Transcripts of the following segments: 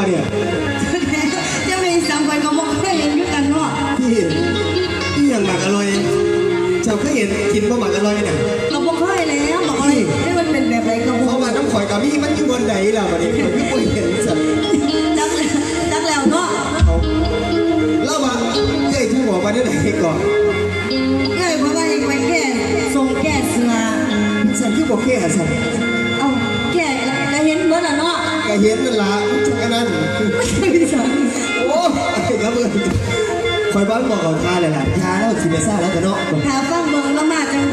ເນຍ ຈະແມ່ນອີ່ສັງ ຂ້ອຍກໍບໍ່ເຄີຍເຫັນຄືກັນເນາະ. ທີ່ ອີ່ຫຍັງໝາກອະລ່ອຍ? ເຈົ້າເຄີຍເຫັນ ກິນບໍ່ໝາກອະລ່ອຍນະ? ກໍບໍ່ເຄີຍແລ້ວ ໝາກອະລ່ອຍ ເອີ ມັນເປັນແບບໃດກໍບໍ່ຮູ້. ເພາະວ່ານຳຂ້ອຍກໍມີ ມັນຢູ່ບ່ອນໃດລະ ບັດນີ້ຂ້ອຍຄືບໍ່ເຫັນຊັ້ນ. ຈັກ ຈັກແລ້ວເນາະ. ເອົາ ລາວວ່າເອື້ອຍໂທບອກວ່າແນວໃດເກາະ? ເອື້ອຍເພິ່ນວ່າໃຫ້ໄປແກ້ສົງແກ້ເສືອ. ຊັ້ນຄືບໍ່ແກ້ຊັ້ນ? ເອົ້າ ແກ້ ກະເຫັນເບິດລະເນາະ. ກະເຫັນນັ້ນລະ ມັນຈັກອັນນັ້ນ. ໂອ້ຍ ຂ້ອຍວ່າບໍ່ເຂົ້າທ່າແລ້ວລະ ຢ່າ ລາວຊິໄປຊາລາວຊະເນາະ. ຖ້າຟັງເບິ່ງລາວມາຈັ່ງ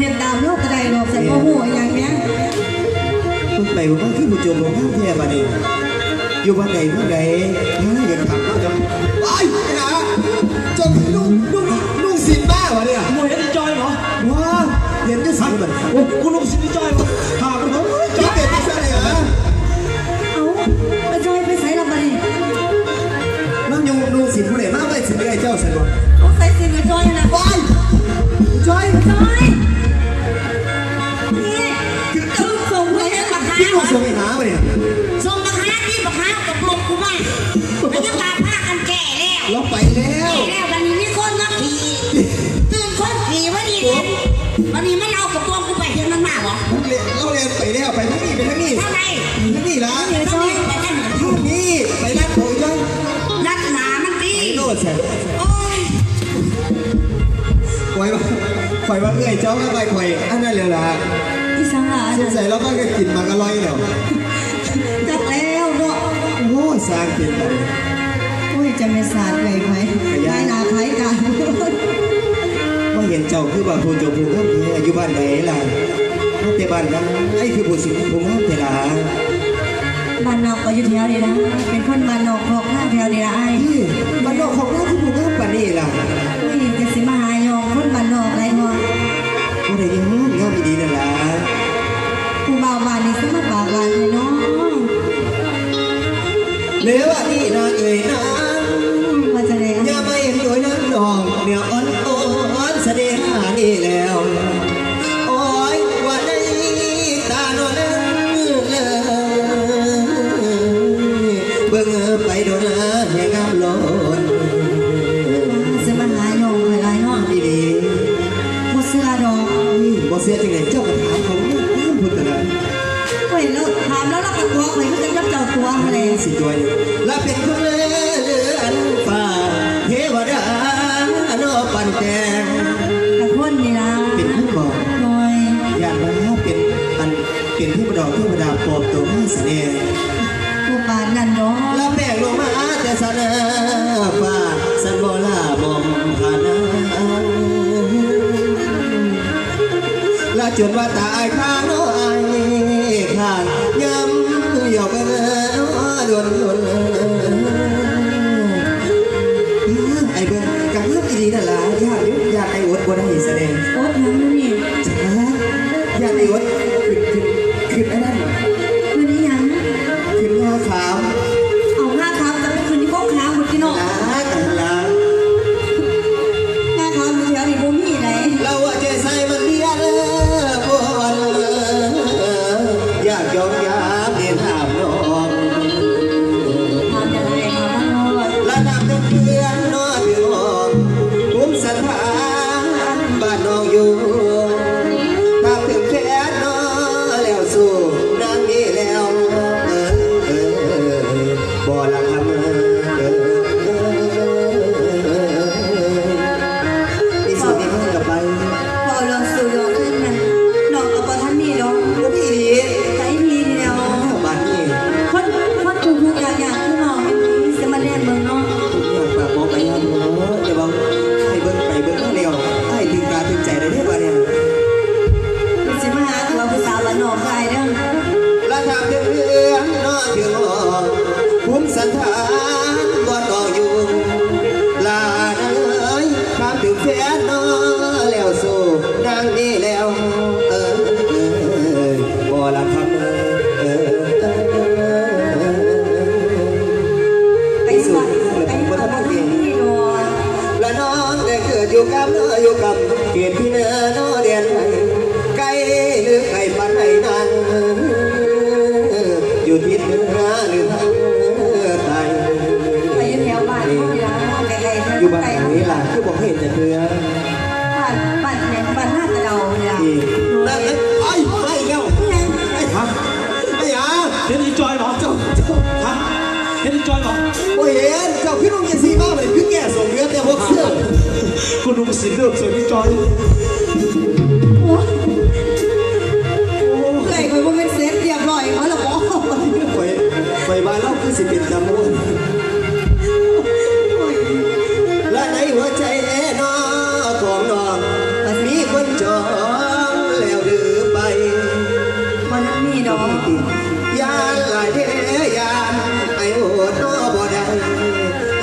ເຮັດຕາມລາວກະໄດ້ດອກ ຊັ້ນບໍ່ຮູ້ອີ່ຫຍັງແຮງ. ເບິ່ງໄປເບິ່ງມາຄືບໍ່ຈົບບໍ່ງາມແທ້ບາດນີ້. ຢູ່ວັດໃດເມືອງໃດ? ເອີ ຢາກຖາມເຈົ້າ. ໂອ້ຍ ໄອ້ໜ້າ ເຈົ້າຄືນຸ່ງ ນຸ່ງ ນຸ່ງສິ້ນມາຫວາເດ? ບໍ່ເຫັນຈ້ອຍບໍ? ບໍ່ ເຫັນຢູ່ໃສບັດ? ໂອ້ ກູນຸ່ງສິ້ນຈ້ອຍບໍ? ຖາມເບິ່ງ ຈ້ອຍເປັນຈັ່ງຊັ້ນເດຫວາ? ເອົ້າ ໄອ້ຈ້ອຍໄປໃສລະບາດນີ້? ລາວຍັງນຸ່ງສິ້ນຜູ້ໃດມາ ໄວ້ສິ້ນເອື້ອຍເຈົ້າຊັ້ນບໍ? ໂອ້ ໃສ່ສິ້ນໄອ້ຈ້ອຍຫັ້ນນະ. ໂອ້ຍ ຈ້ອຍ ຈ້ອຍ ນີ້ ຄື ຄືສົ່ງໄປຫາບັກຫາ ຄືສົ່ງໄປຫາບາດນີ້? ສົ່ງບັກຫາຕິ ບັກຫາກະປຸກກູມາ ມັນຍັງວ່າພາກັນແກ້ແລ້ວ ລາວໄປແລ້ວ ແກ້ແລ້ວ ບາດນີ້ມີຄົນມາຂີ່ ຕື່ນຄົນຂີ່ມານີ້ແຫຼະ. ບາດນີ້ມັນເອົາກະປອງກູໄປ ເຫັນມັນມາບໍ່? ລາວແລ່ນໄປແລ້ວ ໄປທາງນີ້ ໄປທາງນີ້ ທາງໃດ? ໄປທາງນີ້ລະ ໄປທາງນີ້ ໄປທາງນີ້ ທາງນີ້ ໄປລັດເຂົາອີກ ລັດໜ້າມັນຕິ ໄປໂລດຊັ້ນ. ໂອ້ຍ ຂ້ອຍວ່າ ຂ້ອຍວ່າເອື້ອຍເຈົ້າມາໄປ ຂ້ອຍອັນນັ້ນແລ້ວລະ. ອີ່ສັງລະ? ສົງໄສລາວມາກະກິນໝາກອະລ່ອຍແລ້ວ. ຈັກແລ້ວເນາະ. ໂອ້ຍ ສ້າງເປັນໄປ. ໂອ້ຍ ຈັ່ງແມ່ນສາດເອື້ອຍຂ້ອຍ ກະຢ່າ ຂາຍໜ້າຂາຍຕາ ມາເຫັນເຈົ້າຄືວ່າຜູ້ຈົບຜູ້ງາມແທ້ ຢູ່ບ້ານໃດລະ? ມາແຕ່ບ້ານໃດ ຄືຜູ້ສວຍຜູ້ງາມແທ້ລະ? ບ້ານນອກກໍຢູ່ແຖວນີ້ລະ ເປັນຄົນບ້ານນອກຄອກນາແຖວນີ້ລະອ້າຍ. ເອີ ບ້ານນອກຄອກນາຄືຜູ້ງາມປານນີ້ລະ? ໂອ້ຍ ກະຊິມາຫາຍ້ອງຄົນບ້ານນອກໄດ໋ເນາະ. ບໍ່ໄດ້ຍ້ອງ ງາມອີ່ຫຼີນັ້ນລະ. ຜູ້ບ່າວບ້ານນີ້ຄືມາປາກຫວານແທ້ເນາະ. ເລວະນີ້ນາເອີຍນາ ວ່າຈັ່ງໃດ? ຢ່າມາເຫັນໂດຍນາງນ້ອງ ແນວອ່ອນໂອນສະເໜ່ຫານີ້ແລ້ວ. ໂອ້ຍ ວ່າໃນຕານ້ອງເອີຍ ເບິ່ງໄປໂດນນາແຮງງາມລ້ນ. ວ່າຊິມາຫາຍ້ອງຂ້ອຍຫຼາຍເນາະ. ອີ່ຫຼີ. ບໍ່ເຊື່ອດອກ. ອືມ ບໍ່ເຊື່ອຈັ່ງໃດ? ເຈົ້າກະຖາມເຂົາງາມພຸ້ນຕະນະ. ຂ້ອຍລະຖາມລາວ ລາວກະຕົວະຂ້ອຍຄືກັນກັບເຈົ້າຕົວະຫັ້ນແຫຼະ. ຊິຕົວະຫຍັງ? ລາວເປັນຄົນເຫຼືອອັນຟ້າ ເທວະດາເນາະປັນແຕ່ງ. ກະຄົນນີ້ລະ. ເປັນຄົນບໍ? ໂດຍ. ຢ້ານວ່າເປັນອັນ ເປັນເທວະດາ ເທວະດາປອມໂຕມາຊະແດ່. ບໍ່ປານນັ້ນດອກ. ລະແປງລົງມາແຕ່ຊັ້ນຟ້າ ຊັ້ນບໍ່ລະໝ່ອມພະນາງ. ລະຈົນວ່າຕາອ້າຍຂ້ານ້ອຍຂ້າ ຍາມຢອກເບິ່ງນ້ອຍດົນດົນ. ອ້າຍເບິ່ງກະງາມອີ່ຫຼີນັ້ນລະ ຢ້ານຢູ່ ຢ້ານອ້າຍອົດບໍ່ໄດ້ຊະແດ່. ອົດຫຍັງຢູ່ນີ້? ຈ້າ ຢ້ານອ້າຍອົດ ຂຶ້ນ ຂຶ້ນ ຂຶ້ນອັນນັ້ນ. ຂຶ້ນອີ່ຫຍັງ? ຂຶ້ນງາຂາມ. ເອົາ ງາຂາມກະໄປຂຶ້ນຢູ່ກົກຂາພຸ້ນຕິເນາະ. ຫັ້ນລະ ຫັ້ນລະ ງາຂາມຢູ່ແຖວນີ້ບໍ່ມີໃດ. ລາວວ່າເຈໄຊມັນເມຍເລີບວອນ ຢາກຢອກຢາມເນນຖາມນ້ອງ. ຖາມຈັ່ງໃດ? ຖາມມາໂລດ. ລະນຳເປັນເພື່ອນນ້ອງ ພູມສັດທາບ້ານນ້ອງຢູ່ ຖ້າເຕີມແຄນ ເຫັນຈ່ອຍບໍ່? ບໍ່ເຫັນ. ເຈົ້າຄືນຸ່ງຈັ່ງຊີ້ມາ ມັນຄືແກ່ສົງເຫຼືອແຕ່ຫົວເສື້ອ. ຜູ້ນຸ່ງສີເຫຼືອງສວຍຄືຈ່ອຍ. ໂອ້ຍ ໂອ້ຍ ເອື້ອຍຂ້ອຍບໍ່ແມ່ນເສັດຮຽບຮ້ອຍເໝິດແລ້ວບໍ? ຂ້ອຍ ຂ້ອຍວ່າລາວຄືຊິເປັນຕາມ່ວນ. ແລະໃນຫົວໃຈແລະນອຂອງນ້ອງ ມັນມີຄົນຈອງແລ້ວຫຼືໄປ? ບໍ່ທັນມີດອກ. ຢ້ານຫຼາຍເດ້ ຢ້ານໄອ້ໂອດນອບໍ່ໄດ້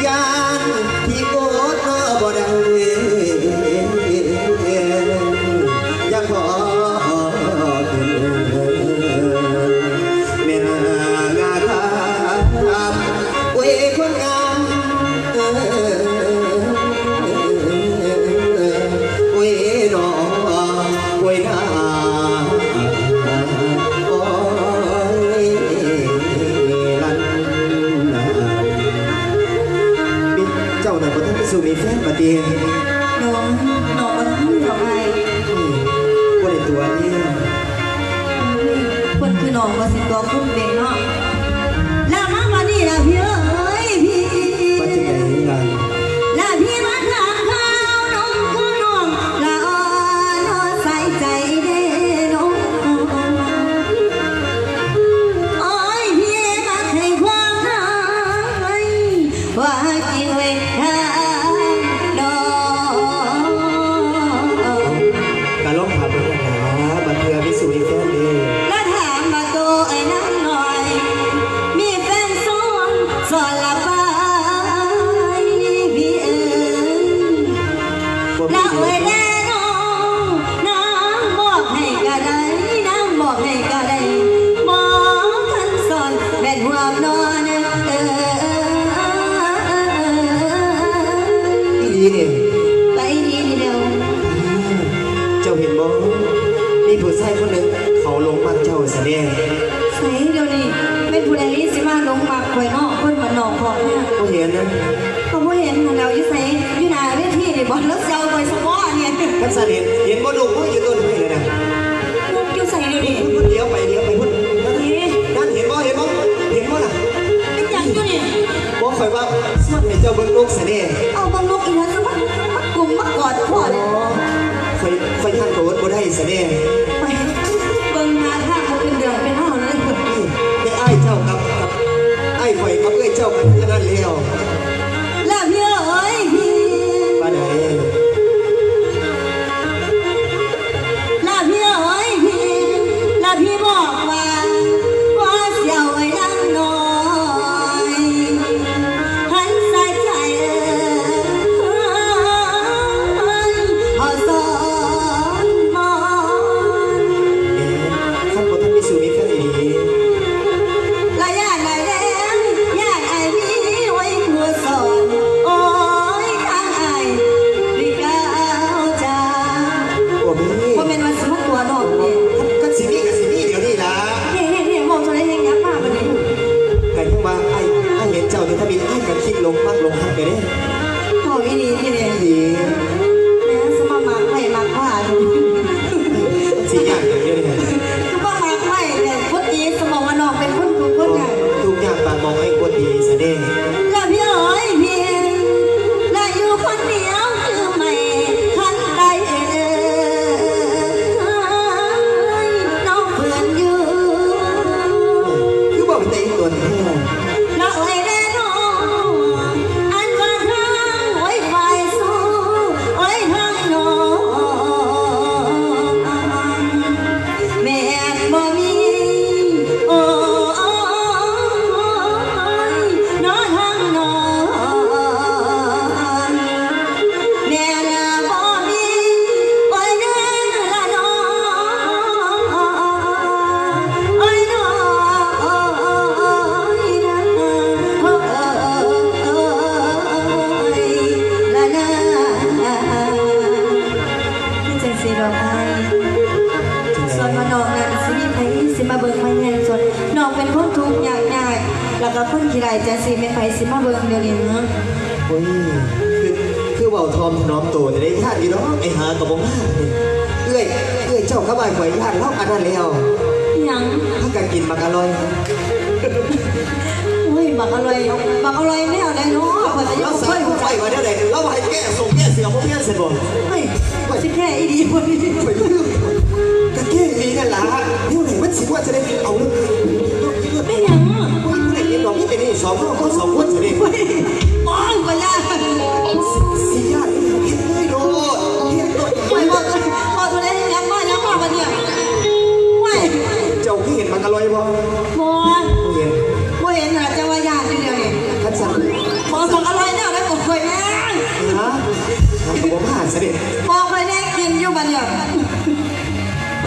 ຢ້ານທີ່ໂອດນອບໍ່ໄດ້ ຢາກຂໍຄືນແມ່ນາງາມ ໂອ້ຍ ຄົນງາມ ເອີ ໂອ້ຍ ນ້ອງ ໂອ້ຍ ນາ ໂອ້ຍ ລັນ ເຈົ້ານະບໍ່ທັນມີສູ່ມີແຟນບາດນີ້? ນ້ອງ ນ້ອງບໍ່ທັນມີດອກອ້າຍ. ອືມ ບໍ່ໄດ້ຕົວະເດ້. ເພິ່ນຄືນ້ອງວ່າຊິຕົວະຄົນເປັນເນາະ. ລະມາບາດນີ້ລະພີ່ເອີຍ ພີ່ ວ່າຈັ່ງໃດລະ? ລະພີ່ມາຖາມຂ່າວນ້ອງຂອງນ້ອງ ລະອ່ອນໃສ່ໃຈເດ້ນ້ອງ. ໂອ້ຍ ພີ່ມັກໃຫ້ຄວາມໃຫ້ ວ່າຈິງເວທານ້ອງ. ກະລອງຖາມເບິ່ງຫັ້ນລະ ບາງເທື່ອມີສູ່ມີແຟນເດ້. ລະຖາມວ່າໂຕໄອ້ນາງນ້ອຍ ມີແຟນສອນ ສອນລະໄປ ພີ່ເອີຍ. ບໍ່ມີ ລະໂອ້ຍແດ່ນ້ອງ ນາງບອກໃຫ້ກະໄດ້ ນາງບອກໃຫ້ກະໄດ້ ບໍ່ທັນສອນແມ່ນຫວມນອນ ເອີ ອີ່ຫຼີນີ້ ໄປອີ່ຫຼີນີ້ແລ້ວ. ເຈົ້າເຫັນບໍ່? ມີຜູ້ຊາຍຄົນໜຶ່ງເຂົາຫຼົງມັກເຈົ້າຊະເດ້. ໃສດຽວນີ້ ແມ່ນຜູ້ໃດຊິມາຫຼົງມັກຂ້ອຍເນາະ ຄົນບ້ານນອກຄອກນາ. ບໍ່ເຫັນນະ. ກໍບໍ່ເຫັນຫັ້ນແຫຼ້ວ ຢູ່ໃສ? ຢູ່ໜ້າເວທີນີ້ບໍ? ລາວຊິເອົາຂ້ອຍສະເພາະນີ້. ຄັນຊັ້ນເຫັນ ເຫັນບໍ່? ນົກຢູ່ຕົ້ນໄມ້ນັ້ນນະ. ນົກຢູ່ໃສດຽວນີ້? ພຸ້ນ ດຽວໄປ ດຽວໄປພຸ້ນ. ເອີ ນັ້ນ ເຫັນບໍ່? ເຫັນບໍ່? ເຫັນບໍ່ນະ? ເປັນຫຍັງຢູ່ນີ້? ບໍ່ ຂ້ອຍວ່າຊວນໃຫ້ເຈົ້າເບິ່ງນົກຊະເດ້. ເອົາເບິ່ງນົກອີ່ຫຍັງ? ມາ ມາກຸມມາກອດຂ້ອຍ. ອໍ ຂ້ອຍ ຂ້ອຍຢ້ານໂຕອດບໍ່ໄດ້ຊະເດ້. ໄປເບິ່ງໜ້າທາງບໍ່ເປັນເລື່ອງເປັນລາວເລີຍ. ແຕ່ອ້າຍເຈົ້າກັບ ກັບ ອ້າຍຂ້ອຍກັບເອື້ອຍເຈົ້າກັນຂະໜາດແລ້ວ. ລະພີ່ເອີຍ ພີ່ ວ່າໃດ? ລະພີ່ເອີຍ ພີ່ ລະພີ່ບອກວ່າ ວ່າຊິເອົາໄອ້ນາງນ້ອຍ ຫັນສາຍໃຈເອີຍ ເອົາສອນມອນ. ເອີ ຄັນບໍ່ທັນມີສູ່ມີແຟນອີ່ຫຼີ ລະຢ້ານອ້າຍແລ້ວ ຢ້ານອ້າຍມີໄວ້ຜູ້ສອນ. ໂອ້ຍ ທາງອ້າຍນີ້ກ້າວຈາກ ບໍ່ມີ ບໍ່ແມ່ນວ່າຊິມາຕົວະນ້ອງເດ້. ຄັນຊິມີກະຊິມີດຽວນີ້ລະ. ເຮັດ ເຮັດ ເຮັດ ເວົ້າເທົ່າໃດແຮ່ງຢາກມາບາດນີ້. ກະຍັງວ່າອ້າຍ ອ້າຍເຫັນເຈົ້ານີ້ທຳອິດ ອ້າຍກະຄິດຫຼົງມັກຫຼົງຮັກແທ້ເດ້. ເວົ້າອີ່ຫຼີຕິເດ? ອີ່ຫຼີ. ແມ່ນ ຊິມາມັກໄຜມັກພາ ຊິຍາກຫຍັງເດ? ຄືບໍ່ມັກໄຜແຫຼະ ຄົນດີ ຊິບອກວ່ານ້ອງເປັນຄົນທຸກຄົນຍາກ ທຸກຍາກປານໝອງ ເປັນຄົນດີຊະເດ. ລະພີ່ເອີຍ ພີ່ ລະຢູ່ຄົນດຽວຄືໄມ້ຄັນໄຕເອີຍ ນ້ອງເພິ່ນຢູ່ ຄືບໍ່ເປັນຕາອີ່ຕົນແທ້. ລະໂອຍແດ່ນ້ອງ ອັນວ່າທາງໂອຍໄປສູ່ ໂອຍທາງນ້ອງ ແມ່ນບໍ່ມີ ໂອຍ ເນາະທາງນ້ອງ ແມ່ນບໍ່ມີ ໂອຍເດີລະນ້ອງ ໂອຍນ້ອງ ໂອຍນະ ໂອຍ ໂອຍ ລະນະ ຄືຈັ່ງຊີ້ດອກອ້າຍ ສ່ວນວ່ານ້ອງນັ້ນຊິມີໃຜຊິມາເບິ່ງມາແຍງ ສ່ວນນ້ອງເປັນຄົນທຸກຍາກຍາກ ລະກະຄົນຂີ້ຮ້າຍຈັ່ງຊີ້ ແມ່ນໃຜຊິມາເບິ່ງດຽວນີ້ເນາະ? ໂອ້ຍ ຄື ຄືເວົ້າຖ່ອມຖະໜອມໂຕແທ້ເດ ຢ້ານຢູ່ດອກ ໄອ້ຫາກະບໍ່ງາມ. ເອື້ອຍ ເອື້ອຍເຈົ້າກັບອ້າຍຂ້ອຍຢ້ານລາວອັນນັ້ນແລ້ວ. ຫຍັງ? ພາກັນກິນໝາກອະລ່ອຍ. ໂອ້ຍ ບັກອະລ່ອຍ ບັກອະລ່ອຍແນວໃດເນາະ ຂ້ອຍກໍຍັງບໍ່ເຄີຍຮູ້ຈັກ ລາວວ່າແນວໃດ ລາວວ່າໃຫ້ແກະສົງແກະເສື້ອບໍ່ແມ່ນຊັ້ນບໍ່? ເຮີ້ຍ ຊິແກະອີ່ຫຼີບໍ່ນີ້? ຂ້ອຍລືມ ກະແກະອີ່ຫຼີນັ້ນລະ ແນວໃດມັນຊິວ່າຈະໄດ້ເອົາ ແມ່ນຫຍັງ? ໂອ້ຍ ບໍ່ໄດ້ເຮັດດອກ ມີແຕ່ນີ້ສອງຄົນ ສອງຄົນຊິເດ້ ໂອ້ຍ ບໍ່ຢ້ານ ຊິຢ້ານ ເຮັດເລີຍໂລດ ເຮັດໂລດ ໂອ້ຍ ບໍ່ ບໍ່ ບໍ່ໄດ້ຫຍັງ ບໍ່ຫຍັງ ບໍ່ບັດນີ້ ໂອ້ຍ ເຈົ້າເຄີຍເຫັນບັກອະລ່ອຍບໍ່? ບໍ່ ບໍ່ເຫັນ ບໍ່ເຫັນນະ ຈັ່ງວ່າຢ້ານຢູ່ດຽວນີ້ ຄັນຊັ້ນ ບໍ່ ບັກອະລ່ອຍແນວໃດບໍ່ເຄີຍແນ່ ຮະ ມັນກໍບໍ່ມາຊະເດ້ ບໍ່ເຄີຍແນ່ ກິນຢູ່ບັດນີ້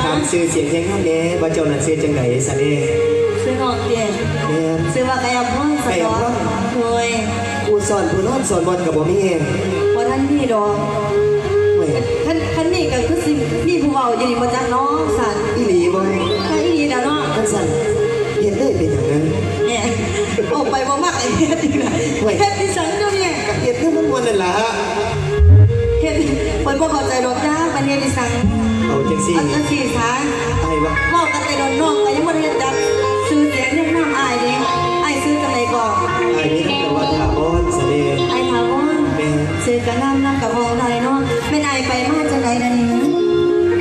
ຖາມຊື່ສຽງຮຽງນາມແດ່ ວ່າເຈົ້ານັ້ນຊື່ຈັ່ງໃດຊະເດ້? ຊື່ນ້ອງເດ ແມ່ນ ຊື່ວ່າໄກ່ອຳພອນ ໄກ່ອຳພອນ ໂດຍ ຜູ້ສອນຜູ້ນອນສອນບ່ອນກໍບໍ່ມີ ບໍ່ທັນມີດອກ ໂອ້ຍ ຄັນ ຄັນມີກໍຄືຊິມີຜູ້ເວົ້າຢູ່ນີ້ບໍ່ຈັກເນາະ ຊັ້ນ ອີ່ຫຼີບໍ່? ກໍອີ່ຫຼີແຫຼະເນາະ ຄັນຊັ້ນ ເຮັດເລີຍ ເປັນຫຍັງນັ້ນ ແນ່ ອອກໄປບໍ່ມັກກໍເຮັດອີກລະ ໂອ້ຍ ເຮັດອີ່ຫຍັງດຽວນີ້ ກໍເຮັດໃຫ້ມັນມ່ວນນັ້ນລະ ເຮັດ ຂ້ອຍບໍ່ເຂົ້າໃຈດອກຈ້າ ມັນເຮັດອີ່ຫຍັງ? ເອົາຈັ່ງຊີ້ ເອົາຈັ່ງຊີ້ຊະ ອ້າຍວ່າ ເວົ້າກັນແຕ່ດົນ ນ້ອງກໍຍັງບໍ່ໄດ້ຮູ້ຈັກຊື່ສຽງຮຽງນາມອ້າຍເດ້ ອ້າຍຊື່ຈັ່ງໃດກໍ? ອ້າຍມີນາມວ່າຖາວອນຊະເດ້ ອ້າຍຖາວອນ ແມ່ນ ຊື່ກໍງາມນຳກະເວົ້າໄດ້ເນາະ ແມ່ນອ້າຍໄປມາຈັ່ງໃດລະນີ້?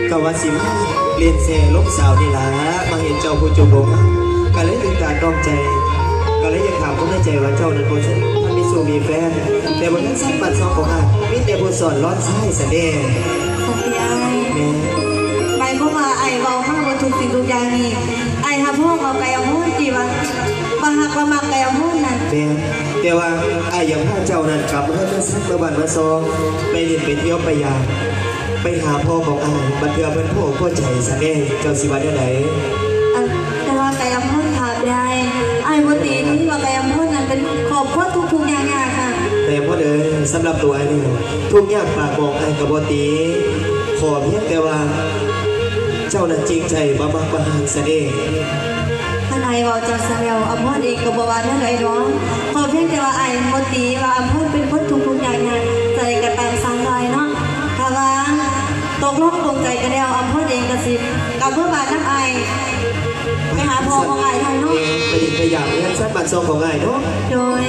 ກໍວ່າຊິມາຫຼິ້ນແຊລົມສາວນີ້ລະ ມາເຫັນເຈົ້າຜູ້ຈຸບົງ ກໍເລີຍຖືກຕາຕ້ອງໃຈ ກໍເລີຍຢາກຖາມຄວາມໃນໃຈວ່າເຈົ້ານັ້ນບໍ່ທັນມີຊູ້ມີແຟນ ແຕ່ບໍ່ທັນສັກບັດຊອກຂອງອ້າຍ ມີແຕ່ຜູ້ສອນລອນຊາຍຊະເດ້. ສັນຕິອ້າຍ ແມ່ນ ໝາຍຄວາມວ່າອ້າຍເວົ້າມາເບິດທຸກສິ່ງທຸກຢ່າງນີ້ ອ້າຍຮັບຮອງເອົາໄກ່ອຳພອນຕິວ່າ ວ່າຮັກວ່າມັກໄກ່ອຳພອນນັ້ນ? ແມ່ນ ແຕ່ວ່າອ້າຍຢາກພາເຈົ້ານັ້ນກັບເຮືອນເມືອຊານ ເມືອບ້ານເມືອຊ່ອງ ໄປຫຼິ້ນໄປທ່ຽວໄປຢາມ ໄປຫາພໍ່ຂອງອ້າຍ ບາງເທື່ອເພິ່ນພໍອົກພໍໃຈຊະເດ້ ເຈົ້າຊິວ່າແນວໃດ? ອັນ ແຕ່ວ່າໄກ່ອຳພອນຖາມໄດ້ ອ້າຍບໍ່ຕິທີ່ວ່າໄກ່ອຳພອນນັ້ນເປັນຄອບຄົວທຸກໆຍາກໆນະ. ໄກ່ອຳພອນເອີຍ ສຳລັບໂຕອ້າຍແລ້ວ ທຸກຍາກປາກໝອງອ້າຍກໍບໍ່ຕິ ຂໍພຽງແຕ່ວ່າເຈົ້ານັ້ນຈິງໃຈ ບໍ່ມັກບໍ່ຮັກຊະເດ້. ຄັນອ້າຍເວົ້າຈັ່ງຊັ້ນແລ້ວ ອຳພອນເອງກໍບໍ່ວ່າແນວໃດດອກ ຂໍພຽງແຕ່ວ່າອ້າຍບໍ່ຕິວ່າອຳພອນເປັນຄົນທຸກທຸກຍາກຍາກ ຈັ່ງໃດກໍຕາມສັ່ງໄດ້ເນາະ. ຖ້າວ່າຕົກລົງປົງໃຈກັນແລ້ວ ອຳພອນເອງກໍຊິກັບເມືອບ້ານນຳອ້າຍ ໄປຫາພໍ່ຂອງອ້າຍໄດ້ເນາະ. ໄປເຮັດໄປຢາມເຮືອນຊານບ້ານຊ່ອງຂອງອ້າຍເນາະ. ໂດຍ.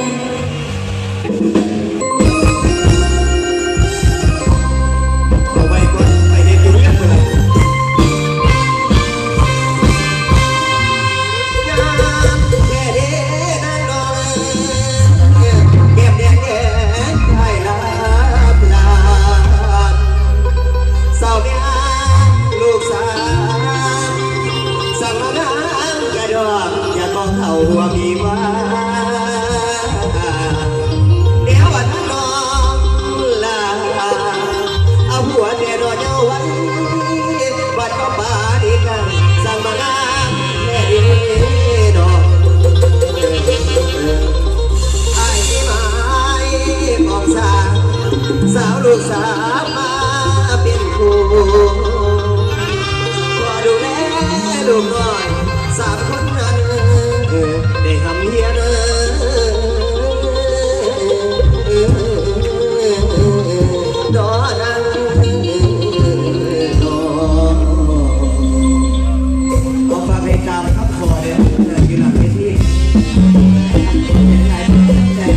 ເອົາໄວ້ກ່ອນ ໄປເຮັດຢູ່ນຳເພິ່ນລະ. ງາມແທ້ເດ້ນາງນ້ອງ ແກ້ມແດງແດງອ້າຍລາບລາບ ສາວແມ່ລູກສາວ ຊ່າງມາງາມກະດອກ ຢາກຂອງເຂົາຫົວມີວ່າ ແນວອັນນ້ອງລາ ເອົາຜົວແຕ່ນ້ອຍເຍົາໄວ ບັດກໍປານນີ້ກັນ ຊ່າງມາງາມແທ້ເດເນາະ. ອ້າຍມີໝາຍຂອງສາ ສາວລູກສາວມາເປັນຄູ່ ຂໍດູແລລູກນ້ອຍ ສາມຄົນນັ້ນ ໄດ້ຮ່ຳຮຽນດອນນັ້ນດອນ. ຂໍຝາກໃຫ້ຕາມຄຳຂໍເດີ ຢູ່ຫຼັງເວທີ ເປັນໃດ ເປັນໃດ ເ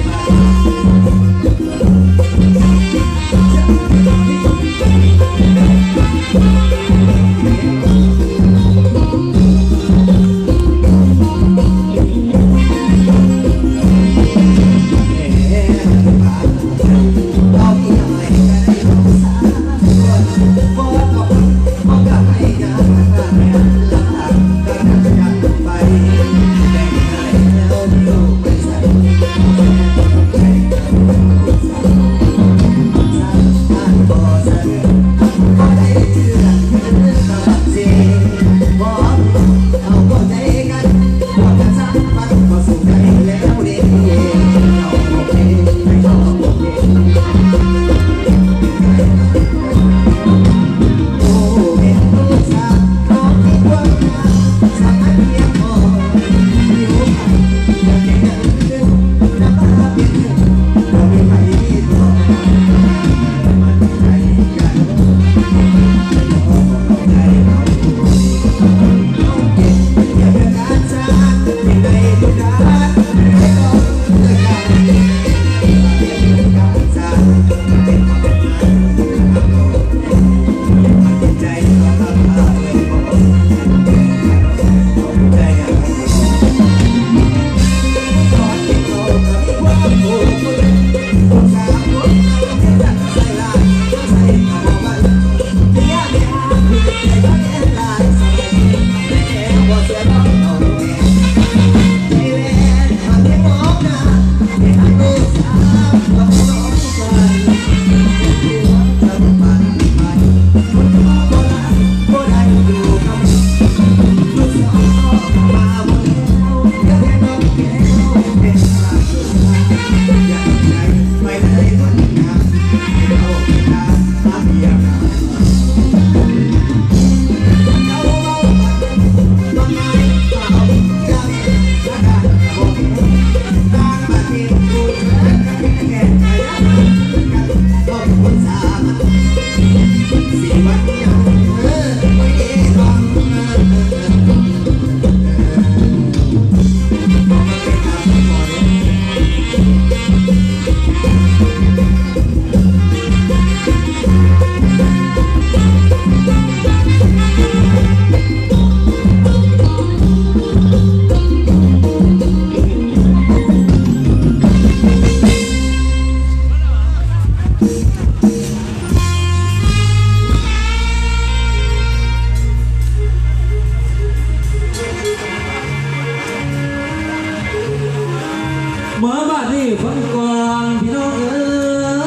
ຟັງກ່ອນພີ່ນ້ອງເອີ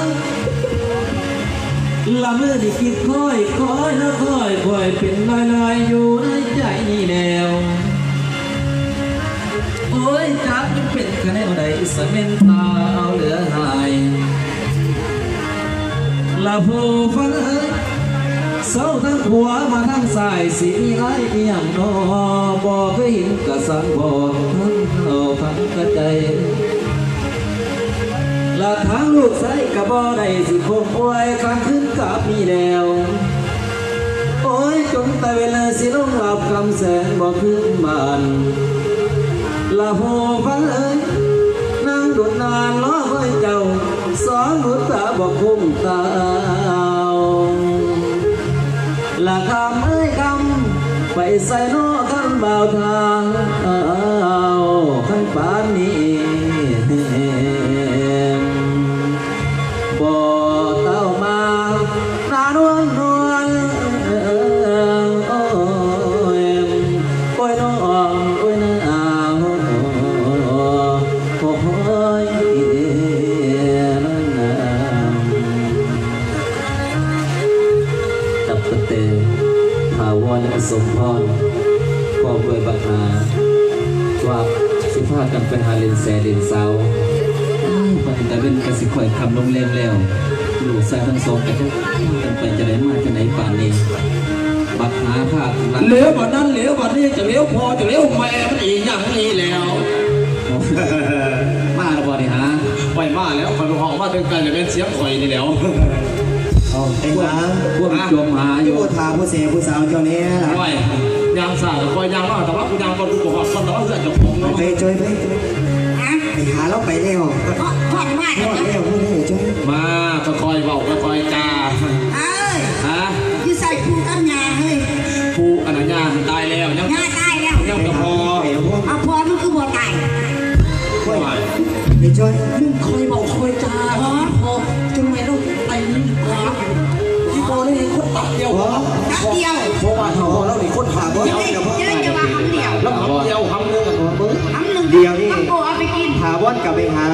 ຍ ລະມື້ນີ້ຄິດຄ່ອຍ ຄ່ອຍນະ ຄ່ອຍ ຄ່ອຍເປັນລາຍໆ ຢູ່ໃນໃຈນີ້ແລ້ວ. ໂອ້ຍ ຈັກມັນເປັນຂະແນວໃດ ສະແມ່ນຕາເອົາເຫຼືອຫາຍ ລະຜູ້ຟັງເອີຍ ເຊົາທາງຂວາມາທາງຊ້າຍ ຊິມີລາຍອີ່ຫຍັງນໍ ບໍ່ເຄີຍເຫັນກະຊ່າງ ບໍ່ທັນເອົາທັງກະໃຈ ລະທາງລູກຊາຍກະບໍ່ໄດ້ ຊິຄົງປ່ວຍຄ້າງຄືນກັບນີ້ແລ້ວ. ໂອ້ຍ ຈົນຕາເວນຊິລົງຫຼັບ ຄ່ຳແສງບໍ່ຄືນບ້ານ ລະຜູ້ຟັງເອີຍ ນັ່ງດົນນານລໍຄອຍເຈົ້າ ສອງບຸດຕາບໍ່ຄຸ້ມຕາວ ລະຄຳເອີຍຄຳ ໄປໃສນໍຄັນບ່າວທ້າວ ຄັນປານນີ້ ບໍ່ເຕົ້າມາ ນານວນນວນ ໂອ້ຍ ໂອ້ຍ ນ້ອງ ໂອ້ຍ ນາງ ໂອ້ຍ ນາງ. ຈັບກະແຕ ຖາວອນ ແລະ ກະສົມພອນ ພ້ອມດ້ວຍບັກຫາ ວ່າຊິພາກັນໄປຫາຫຼິ້ນແຊຫຼິ້ນສາວ. ອືມ ປານນີ້ຕາເວັນກະຊິຄ່ອຍຄ່ຳລົງແລງແລ້ວ ລູກຊາຍທັງສອງກະຈັກພາກັນໄປຈັ່ງໃດມາຈັ່ງໃດປານນີ້ ບັກຫາພາກັນ ເຫຼວບາດນັ້ນເຫຼວບາດນີ້ ຈະເຫຼວພໍ່ຈະເຫຼວແມ່ມັນອີ່ຫຍັງນີ້ແລ້ວ. ມາແລ້ວບໍ່ນີ້ຫາ? ຂ້ອຍມາແລ້ວ ຂ້ອຍໄປຮ້ອງມາແຕ່ໄກ ແລ້ວແມ່ນສຽງຂ້ອຍນີ້ແຫຼ້ວ. ເອົາ ໄປຫາ ພວກ ພວກ ຫາ ຈົມຫາຢູ່ ຜູ້ຖ້າຜູ້ແສຜູ້ສາວເຈົ້າແດ່ລະ. ໂອ້ຍ ຍ່າງຊ້າກະຄ່ອຍຍ່າງມາ ແຕ່ວ່າກູຍ່າງກ່ອນ ກູບໍ່ຮອດກ່ອນ ແຕ່ວ່າເຮືອນເຈົ້າຂອງເນາະ. ໄປ ຈ່ອຍ ໄປ ໄປຫາລາວໄປແລ້ວ ຮອດ ຮອດມາແລ້ວ ຮອດແລ້ວ ຮອດແລ້ວ ຈ່ອຍ. ມາ ຄ່ອຍໆເວົ້າ ຄ່ອຍໆຈາ. ເອີຍ ຮະ? ຢູ່ໃສປູ່ກັບຍ່າເຮີ້ຍ? ປູ່ ອັນນັ້ນຍ່າຫັ້ນຕາຍແລ້ວ ຍັງ ຍ່າຕາຍແລ້ວ ຍັງແຕ່ພໍ່. ເອົາ ພໍ່ມັນຄືບໍ່ຕາຍ? ໂອ້ຍ ໄອ້ຈ້ອຍ ມຶງຄ່ອຍເວົ້າຄ່ອຍຈາ ພໍ່ ຈັ່ງແມ່ນລະໄປນີ້ ທີ່ບໍ່ໄດ້ເຫັນຄົນຕັບດຽວ ຕັບດຽວ ເພາະວ່າເຖົ້າລາວນີ້ຄົນຖາວອນ ເຈົ້າຢ່າວ່າຄຳດຽວ ລະຄຳດຽວ ຄຳໜຶ່ງ ຄຳໜຶ່ງ ດຽວນີ້ ມັນບໍ່ເອົາໄປກິນ ຖາວອນກະໄປຫາ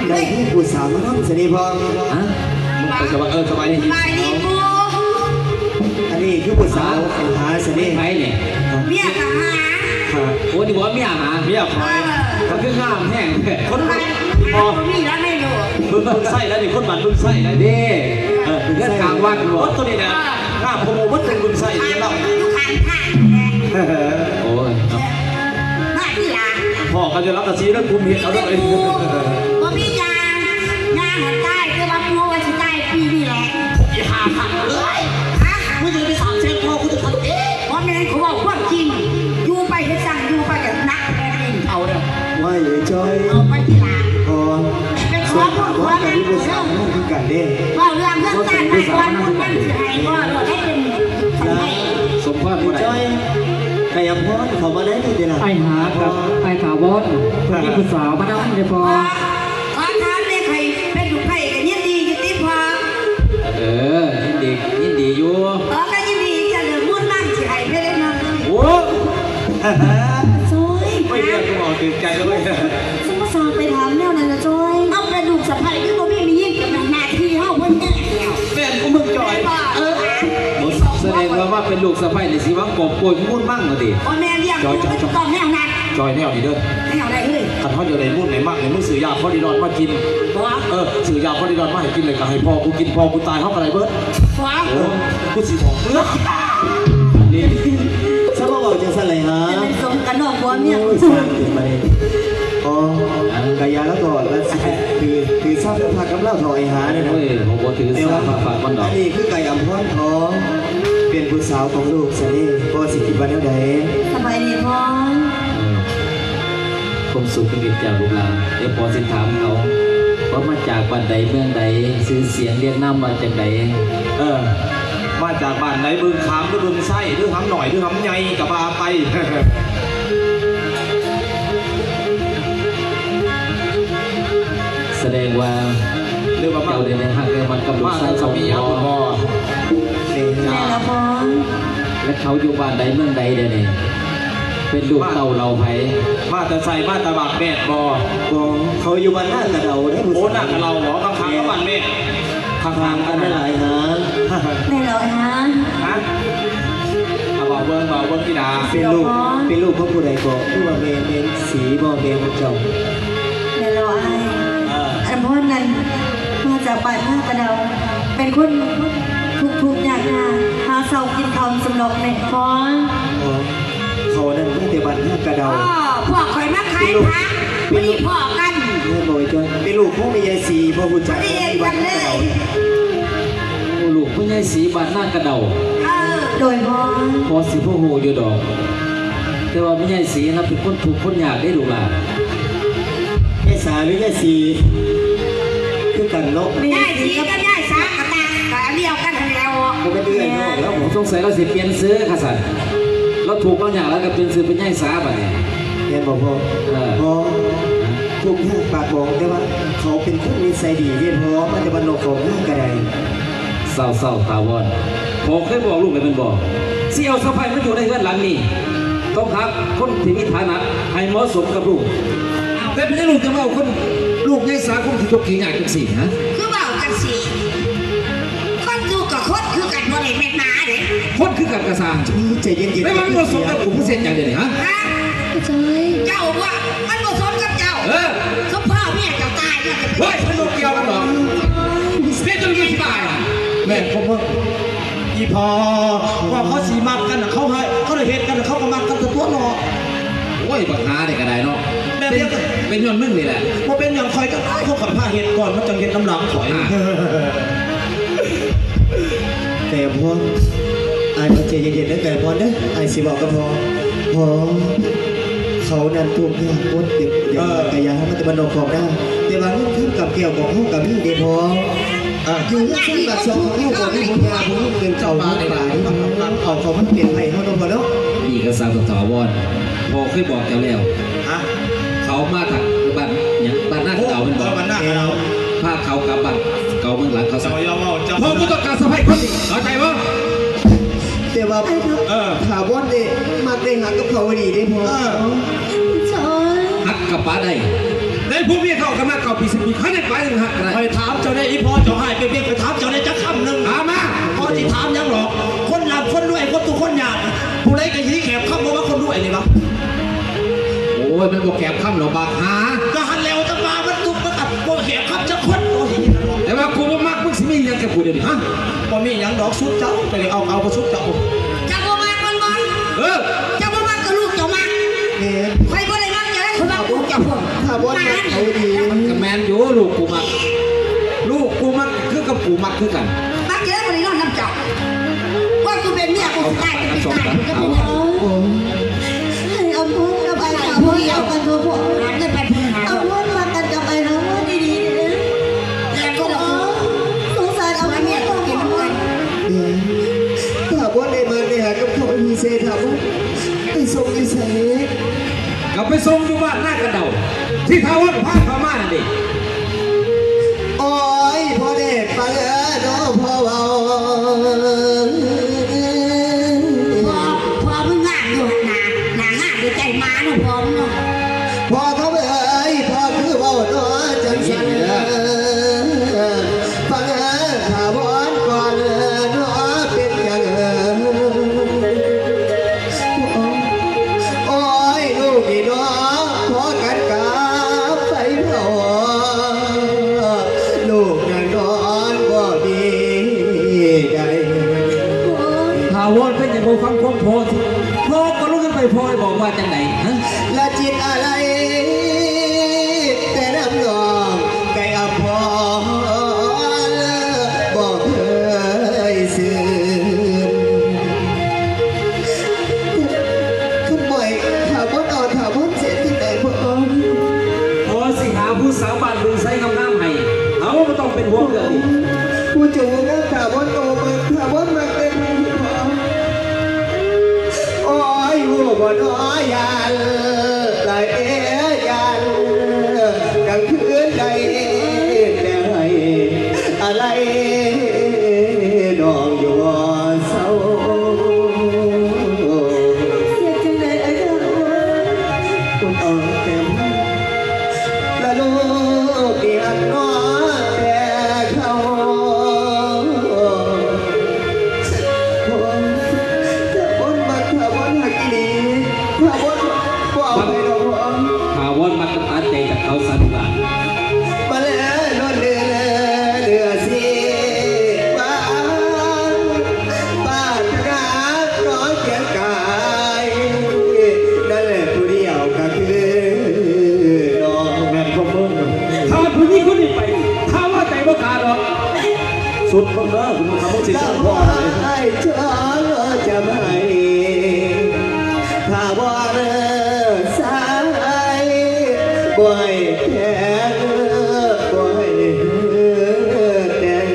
ໄດ້ມີຜູ້ສາວມານຳຊະເດພໍ່. ຮະ? ເອີ ສະບາຍ ເອີ ສະບາຍດີ ສະບາຍດີປູ່. ອັນນີ້ຄືຜູ້ສາວຫາຊະເດ ໃຜນີ້? ເມຍກະຫາ. ໂອ້ ນີ້ບໍ່ເມຍຫາ ເມຍຂ້ອຍ ເອີ ກະຄືງາມແຮງແທ້ ຄົນ ບໍ່ມີແລ້ວໃນໂລກ ເບິ່ງ ເບິ່ງໄຊແລ້ວນີ້ ຄົນບ້ານເບິ່ງໄຊແລ້ວເດ້. ເອີ ເຮືອນກາງວັດ ໂອ້ ໂຕນີ້ນະ ງາມກວ່າໝູ່ເບິດ ເບິ່ງໄຊນີ້ລະ ຢູ່ຂ້າງທາງ. ໂອ້ຍ ມາທີຫຼັງ ພໍ້ກັນຢູ່ຫຼັງກະສີເດີ ກຸມເຮັດເອົາເດີ. ບໍ່ມີຫຍັງ ຍ່າງໃຫ້ຕາຍ ແຕ່ວ່າປູວ່າຊິຕາຍປີນີ້ແຫຼະ. ອີ່ຫ່າຄັກເອີຍ ຮະ? ມຶງຈະໄປສາບແຊ່ງພໍ່ກູເຖິງຂັ້ນນີ້? ບໍ່ແມ່ນ ຂ້ອຍເວົ້າຄວາມຈິງ ຢູ່ໄປເຮັດຊ່າງ ຢູ່ໄປກະໜັກແຜ່ນດິນເຂົາເດີ. ໄວ້ເອີຍຈ້ອຍ ເອົາໄປທີຫຼັງ ພໍ່ ໄປຂໍບຸນຂໍນຳເຂົາເດີ ເວົ້າເລື່ອງເຮືອນຊາດໄວ້ກ່ອນ ບຸນມັນຊິໃຫ້ພໍ່ໂລດ ໃຫ້ເປັນສະໃພ້. ສົມພອນຜູ້ໃດ? ໄກ່ອຳພອນ ເຂົ້າມາໄດ້ນີ້ຕິລະ? ອ້າຍຫາກັບອ້າຍຖາວອນ ເພິ່ນມີຜູ້ສາວມານຳເດ້ພໍ່. ຂໍຖາມແດ່ ໃຜເປັນລູກໃພ້ກະຍິນດີຢູ່ຕິພໍ່? ເອີ ຍິນດີ ຍິນດີຢູ່. ເອີ ກະຍິນດີ ຈະເລີນບຸນນຳ ຊິໃຫ້ໄປເລີຍເນາະ. ໂອ້ ໂອ້ຍ ໂອ້ຍ ເລື່ອງກໍເວົ້າຖືກໃຈເລີຍ. ຊຸມຜູ້ສາວໄປຖາມແນວນັ້ນລະຈ້ອຍ. ເຮົາເປັນລູກສະໃພ້ຄືບໍ່ມີແມ່ຍິງ ກະແມ່ນໜ້າທີ່ເຮົາເພິ່ນແດ່ແລ້ວ. ແມ່ນຂອງມຶງຈ້ອຍ. ເອີ ສະແດງວ່າມາເປັນລູກສະໃພ້ນີ້ຊິຫວັງກອບໂກຍມູນມັງວ່າຕິ. ບໍ່ແມ່ນ ລ້ຽງລູກມັນຕ້ອງແນວນັ້ນ. ຈ້ອຍ ແນວນີ້ເດີ ແນວໃດເຮີ້ຍ? ຄັນເຮົາຢາກໄດ້ມູນໄດ້ມັງນີ້ ມຶງຊື້ຢາຄອນດີດອນມາກິນ. ບໍ່ ເອີ ຊື້ຢາຄອນດີດອນມາໃຫ້ກິນ ແລ້ວກະໃຫ້ພໍ່ກູກິນ ພໍ່ກູຕາຍ ເຮົາກະໄດ້ເບິດ. ບໍ່ ໂອ້ ກູຊິບອກເມືອ. ນີ້ ຊະມາເວົ້າຈັ່ງຊັ້ນໄຫຼຫາ? ຈະແມ່ນສົມກັບນ້ອງຜົວເມຍ. ໂອ້ຍ ສ້າງຂຶ້ນມານີ້. ອໍ ກະຢ່າລະກໍລະ ຖື ຖືສາພະພາກກັບລາວເຖົ້າໄອ້ຫາເດີນະ. ໂອ້ຍ ບໍ່ຖືສາພະພາກມັນດອກ. ອັນນີ້ຄືໄກ່ອຳພອນ ອໍ ເປັນຜູ້ສາວຂອງລູກຊະເດ ພໍ່ຊິຄິດວ່າແນວໃດ? ສະບາຍດີພໍ່. ເອີ ຄວາມສຸກເປັນມິດຈາກລູກຫຼານ. ດຽວພໍ່ຊິຖາມເຂົາວ່າມາຈາກບ້ານໃດເມືອງໃດ ຊື່ສຽງລຽນນາມວ່າຈັ່ງໃດ? ເອີ ມາຈາກບ້ານໃດ ບຶງຂາມ ຫຼື ບຶງໄຊ ຫຼື ຫຳນ້ອຍ ຫຼື ຫຳໃຫຍ່ ກະວ່າໄປ. ສະແດງວ່າ ຫຼືວ່າມາ ເຈົ້າໄດ້ຮັກໄດ້ມັກກັບລູກຊາຍຂອງພໍ່. ແມ່ນລະພໍ່. ແລະ ເຂົາຢູ່ບ້ານໃດເມືອງໃດດຽວນີ້? ເປັນລູກເຕົ້າເຫຼົ່າໃຜ? ມາແຕ່ໃສ? ມາແຕ່ບ້ານແມດບໍ່? ບໍ່, ເຂົາຢູ່ບ້ານນາກະເດົາເດ້. ໂອ້ ນາກະເດົາບໍ່? ຂ້າງໆກັບບ້ານແມດ. ຂ້າງໆກັນຫັ້ນຫຼາຍຫາ. ແມ່ນແລ້ວອ້າຍ. ຮະ? ເອົາເວົ້າເບິ່ງ ເວົ້າເບິ່ງອີ່ຫຼ້າ. ເປັນລູກ ເປັນລູກຂອງຜູ້ໃດເກາະ? ຄືວ່າແມ່ ແມ່ນສີບໍ່ ແມ່ຂອງເຈົ້າ? ແມ່ນແລ້ວອ້າຍ. ເອີ ອັນພອນນັ້ນມາຈາກບ້ານນາກະເດົາ ເປັນຄົນທຸກໆຍາກໆ ຫາເຊົ້າກິນຄ່ຳສຳດອກແມ່ພອນ. ເອີ ເຂົານັ້ນມາແຕ່ບ້ານນາກະເດົາ. ອໍ ພວກຂ້ອຍມາຂາຍຜັກ ເປັນລູກ ມື້ນີ້ພໍ້ກັນ. ແມ່ນບໍ່ອ້າຍຈ້ອຍ? ເປັນລູກຂອງແມ່ໃຫຍ່ສີບໍ່? ຮູ້ຈັກບໍ່? ທີ່ບ້ານນາກະເດົາ. ໂອ້ ລູກພໍ່ໃຫຍ່ສີບ້ານນາກະເດົາ. ເອີ ໂດຍພໍ່. ພໍຊິພໍຮູ້ຢູ່ດອກ ແຕ່ວ່າແມ່ໃຫຍ່ສີນະເປັນຄົນທຸກຄົນຍາກເດ້ລູກຫຼານ. ຍາຍສາ ຫຼື ຍາຍສີ ຄືກັນເນາະ. ຍາຍສີກັບຍາຍສາກະຕ່າງ ກະອັນດຽວກັນຫັ້ນແຫຼ້ວ. ບໍ່ແມ່ນເອື້ອຍນ້ອງແລ້ວ. ສົງໄສລາວຊິປ່ຽນຊື່ຄັນຊັ້ນ. ລາວທຸກລາວຍາກ ລາວກະປ່ຽນຊື່ເປັນຍາຍສາບາດນີ້. ແມ່ນບໍ່ພໍ່? ເອີ ພໍ່ ທຸກຍາກປາກບອງ ແຕ່ວ່າເຂົາເປັນຄົນນິໄສດີເດ້ພໍ່ ມາແຕ່ບ້ານນອກຂອງນາກະໄດ. ເຊົາໆ ຖາວອນ ພໍ່ເຄີຍບອກລູກແລ້ວແມ່ນບໍ່? ຊິເອົາສະໃພ້ມາຢູ່ໃນເຮືອນຫຼັງນີ້ ຕ້ອງຫາຄົນທີ່ມີຖານະໃຫ້ເໝາະສົມກັບລູກ. ແຕ່ເປັນຫຍັງລູກຈະມາເອົາຄົນ ລູກໃຫຍ່ສາຄົນຂີ້ທຸກຂີ້ຍາກຈັ່ງຊີ້ ຮະ? ຄືເວົ້າຈັ່ງຊີ້? ຄົນຢູ່ກະຄົນຄືກັນ ບໍ່ໄດ້ແມ່ນໝາເດ້. ຄົນຄືກັນກະຊ່າງ. ໃຈເຢັນໆ. ແຕ່ວ່າມັນບໍ່ສົມກັບກູ ມຶງເຮັດຫຍັງດຽວນີ້ ຮະ? ຮະ? ເຈົ້າວ່າມັນບໍ່ສົມກັບເຈົ້າ. ເອີ ສົມພໍ່ເມຍເຈົ້າຕາຍເນາະ. ໂອ້ຍ ມັນບໍ່ກ່ຽວກັນດອກ. ເຮັດຈັ່ງໃດຊິຕາຍ? ແມ່ນຂອງມຶງ ອີ່ພໍ່ ວ່າເຂົາຊິມັກກັນນະ ເຂົາໃຫ້ ເຂົາໄດ້ເຮັດກັນນະ ເຂົາກະມັກກັນຕົວະເນາະ. ໂອ້ຍ ບັກຫານີ້ກະໄດ້ເນາະ. ແມ່ນ ເປັນ ເປັນຍ້ອນມຶງນີ້ແຫຼະ. ບໍ່ເປັນຫຍັງ ຂ້ອຍກະອາຍ ເຂົາກະພາເຮັດກ່ອນ ມັນຈັ່ງເຮັດນຳຫຼັງຂ້ອຍ. ໄກ່ອຳພອນ ອ້າຍໃຈເຢັນໆ ເດີໄກ່ອຳພອນເດີ ອ້າຍຊິເວົ້າກັບພໍ່. ພໍ່ ເຂົານັ້ນທຸກຍາກອົດຢາກ ເອີ ກະຢາກມາແຕ່ບ້ານນອກຂອກນາ ແຕ່ວ່າເງິນຄຳກຳແກ້ວຂອງເຮົາກະມີເດ້ພໍ່. ເອີ ຢູ່ເຮືອນຊານບ້ານຊ່ອງຂອງເຮົາກະມີພໍ່ຍ່າຜູ້ຍິງເປັນເຂົ້າເປັນປາເດ້ພໍ່. ເອົາເຂົ້າມາເປັນໄພເຮົາເນາະພໍ່ເນາະ. ນີ້ກະຊ່າງຖາວອນ ພໍ່ເຄີຍບອກເຈົ້າແລ້ວ. ຮະ? ເຂົາມາຈາກບ້ານຫຍັງ? ບ້ານນາກະເດົາແມ່ນບໍ່? ເອີ ບ້ານນາກະເດົາ. ພາເຂົາກັບບ້ານເກົ່າເມືອງຫຼັງເຂົາຊະ. ເຈົ້າຢ່າເວົ້າ ພໍ່ບໍ່ຕ້ອງການສະໃພ້ຄົນນີ້ ເຂົ້າໃຈບໍ່? ແຕ່ວ່າ ເອີ ຖາວອນເດ ມັກໄດ້ຮັກກັບເຂົາອີ່ຫຼີເດ້ພໍ່. ເອີ ຮັກກະປະໄດ້. ໃນພວກເມຍເຂົາກະມາເກົ້າປີສິບປີ ຄັນໄດ້ປານນັ້ນຮັກກະໄດ້. ຂ້ອຍຖາມເຈົ້າແດ່ ອີ່ພໍ່ເຈົ້າຮ້າຍເປັກໆ ຂ້ອຍຖາມເຈົ້າແດ່ຈັກຄຳໜຶ່ງ. ຖາມມາ. ບໍ່ຊິຖາມຫຍັງດອກ. ຄົນລ່ຳຄົນລວຍ ຄົນທຸກຄົນຍາກ ຜູ້ໃດກະຊິແຂບຄຳບໍ່ວ່າຄົນລວຍນີ້ຫວາ? ໂອ້ຍ ມັນບໍ່ແຂບຄຳດອກບັກຫາ. ກະຫັ້ນແຫຼ້ວ ຈັ່ງວ່າມັນທຸກ ມັນກະບໍ່ແຂບຄຳຈັກຄົນ. ໂອ້ຍ ແຕ່ວ່າກູບໍ່ມັກ ມຶງຊິມີຫຍັງກັບກູດຽວນີ້ ຮະ? ບໍ່ມີຫຍັງດອກ ສຸດເຈົ້າ ໄປເອົາ ເອົາບໍ່ສຸດເຈົ້າ. ເຈົ້າບໍ່ມັກມັນບໍ່? ເອີ ເຈົ້າບໍ່ມັກກະລູກເຈົ້າມັກ. ແມ່ນ. ຂ້ອຍບໍ່ໄດ້ມັກເຈົ້າ ຂ້ອຍມັກລູກເຈົ້າພຸ້ນ. ຖ້າບໍ່ມັກເອົາດີ. ກະແມ່ນຢູ່ ລູກກູມັກ ລູກກູມັກຄືກັບກູມັກຄືກັນ. ມັກເຈົ້າບໍ່ໄດ້ນອນນຳເຈົ້າ. ວ່າກູເປັນເມຍກູຊິຕາຍກະຊິຕາຍ ກູກະເປັນຫຍັງ? ໂອ້ຍ ໃຫ້ອຳພອນກັບອ້າຍຖາວອນເຂົ້າກັນເຖາະພວກ. ຫາເງິນໄປພຸ້ນຫາ. ອຳພອນມັກກັນກັບອ້າຍຖາວອນອີ່ຫຼີເດ້. ແລ້ວກໍສງສານອຳພອນ. ເອີ ຖາວອນໄດ້ມາໄດ້ຫາກັບເຂົາຢູ່ໃສ? ຖາວອນໄປສົ່ງຢູ່ໃສ? ກະໄປສົ່ງຢູ່ບ້ານນາກະເດົາ ທີ່ຖາວອນພາເຂົາມານັ້ນເດ້. ໂອ້ຍ ພໍ່ເດ້ ຟັງເອີ ນ້ອງພໍ່ເວົ້າ. ພໍ່ ພໍ່ມຶງງາມຢູ່ຫັ້ນນາ ໜ້າງາມຢູ່ໃຈໝາເນາະ ພໍ່ມຶງເນາະ. ພໍ່ຄຳເອີຍ ພໍ່ຄືເວົ້າເນາະຈັ່ງຊັ້ນ. ຟັງເອີ ຖາວອນກ່ອນເນາະ ເປັນຫຍັງເອີ? ໂອ້ຍ ລູກນີ້ເນາະ ພໍກັນກັບໄຟເຜົາ ລູກຍັງນອນບໍ່ມີໃດ. ຖາວອນເປັນຫຍັງບໍ່ຟັງຄວາມພໍ່? ພໍ່ກະລຸກຂຶ້ນໄປ ພໍ່ບອກວ່າຈັ່ງໃດ? ລະຈິດອາໄລແຕ່ນຳນ້ອງ ໄກ່ອຳພອນບໍ່ເຄີຍຊື່ນ. ຄຳໝອຍ ຖາວອນເອົາຖາວອນເສຍທີ່ໄກພໍ່. ພໍ່ຊິຫາຜູ້ສາວບ້ານດງໄຊງາມໆໃຫ້ ເຮົາບໍ່ຕ້ອງເປັນຫ່ວງເລື່ອງນີ້. ຜູ້ເຈົ້າງາມຖາວອນເອົາມາ ຖາວອນມັກແຕ່ຜູ້ພໍ່. ໂອ້ຍ ຮູ້ບໍ່ນໍ ຢ້ານຫຼາຍເດ້ ຢ້ານກາງຄືນໄດ້ແຕ່ໄຫ້ອາໄລ ນ້ອງຢູ່ບໍ່ເຊົາ. ເຮັດຈັ່ງໃດອ້າຍ ສຸດເບິ່ງເດີ ຄຸນຄຳ ມຶງຊິເຊີງພໍ່ໄດ້ ເຈົ້າຈະໃຫ້ ຖ້າບໍ່ເລີກສາຍ ບໍ່ໃຫ້ແຂນ ບໍ່ໃຫ້ແຕ່ງ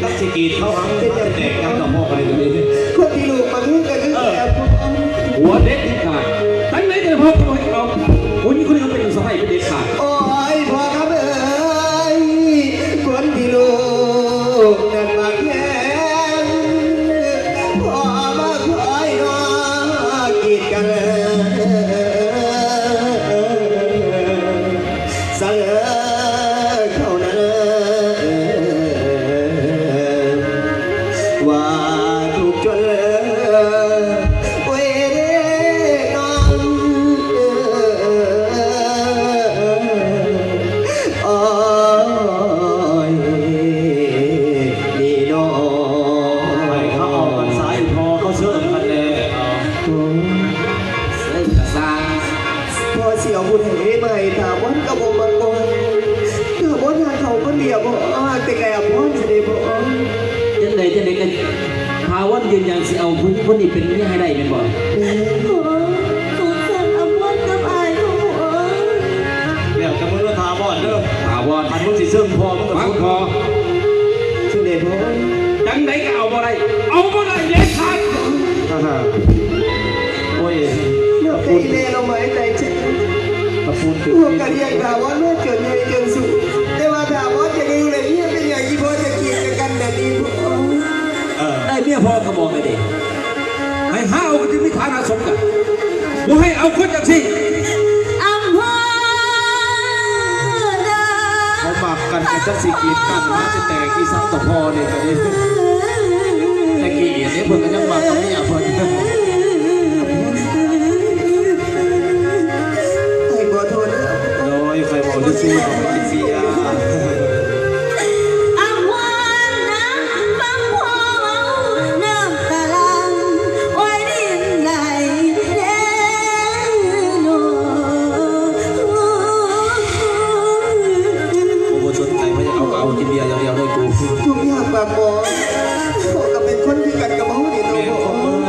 ຈັກຊິກຣີດເຂົ້າຫາ ເປັນຫຍັງ ແຕກກັນກັບພໍ່ກັນເລີຍ ຄົນທີ່ລູກມັນຄືກັນຄືແຕ່ພໍ່ ຫົວເດັດເດັດຂາດ ຈັ່ງໃດກໍໄດ້ພໍ່ກໍບໍ່ໃຫ້ເອົາ ຜູ້ຍິງຄົນນີ້ເອົາເປັນສະໃພ້ເປັນເດັດຂາດ ໂອ້ຍ ພໍ່ຄຳເອີຍ ຄົນທີ່ລູກນັ້ນມັກແຮງ ພໍ່ມາຄອຍລໍກີດກັນ ສະເອີເທົ່ານັ້ນ ວ່າທຸກຈົນເລີ ໂອ້ຍເດ້ນ້ອງ ໂອ້ຍນີ້ນ້ອງ ໃຫ້ເຂົາເອົາກັນຊະ ພໍ່ເຂົາເຊີນກັນແລ້ວ ເຊີນກະຊ່າງ ພໍ່ຊິເອົາບຸນໃຫ້ມາໃຫ້ຖາວອນກໍບໍ່ມັກບໍ່ຮັກ ຖາວອນຮັກເຂົາຄົນດຽວບໍ່ ຮັກແຕ່ໄກ່ອາພອນຊິໄດ້ບໍ່ ຈັ່ງໃດຈັ່ງໃດກໍ ຖາວອນຢືນຢັນຊິເອົາຜູ້ຍິງຄົນນີ້ເປັນເມຍໃຫ້ໄດ້ແມ່ນບໍ່? ແມ່ນ ສງສານອາພອນກັບອ້າຍເຂົາ ແລ້ວແຕ່ມຶງເດີຖາວອນເດີ ຖາວອນ ຄັນມຶງຊິເຊີງພໍ່ມຶງກໍ ຟັງພໍ່ ຈັ່ງໃດພໍ່ ຈັ່ງໃດກໍເອົາບໍ່ໄດ້ ເອົາບໍ່ໄດ້ເດັດຂາດ ໂອ້ຍ ເລືອກແຕ່ອີແມ່ລາວໝາຍໃຈເຈັບ ຕະປູນຖືກ ພວກກະລ້ຽງຖາວອນມາຈົນໃຫຍ່ຈົນສູງ ແຕ່ວ່າຖາວອນຢາກຢູ່ແລະເມຍເປັນຫຍັງອີ່ພໍ່ຈະກີດຈະກັນແບບນີ້ ເອີ ໄດ້ເມຍພໍ່ກໍບອກແລ້ວເດ້ ໃຫ້ຫາເອົາຄົນທີ່ມີຖານະສົມກັນ ບໍ່ໃຫ້ເອົາຄົນຈັ່ງຊີ້ ອຳເພີນາ ເຂົາມັກກັນກໍຈັກຊິກີດກັນ ຫາຊິແຕກອີສັງຕໍ່ພໍ່ນີ້ກໍດີ ແຕ່ກີ້ນີ້ເພິ່ນກໍຍັງມັກກັບເມຍເພິ່ນ ໃຫ້ຂໍໂທດເດີ ໂດຍ ຂ້ອຍເວົ້າຊື່ໆ ຂ້ອຍບໍ່ໄດ້ເສຍ ອາພອນນະ ຟັງພໍ່ເວົ້າ ນ້ຳຕາຫຼັ່ງ ໂອ້ຍ ດິນໄຫຼແລ້ວເນາະ ກູບໍ່ສົນໃຈ ພະຍາການເອົາກິນເບຍຢ່າງດຽວເລີຍກູ ທຸກຍາກປາກໝອງ ພໍ່ກໍເປັນຄົນຄືກັນກັບເຮົານີ້ເນາະ ແມ່ນຄວາມເມືອ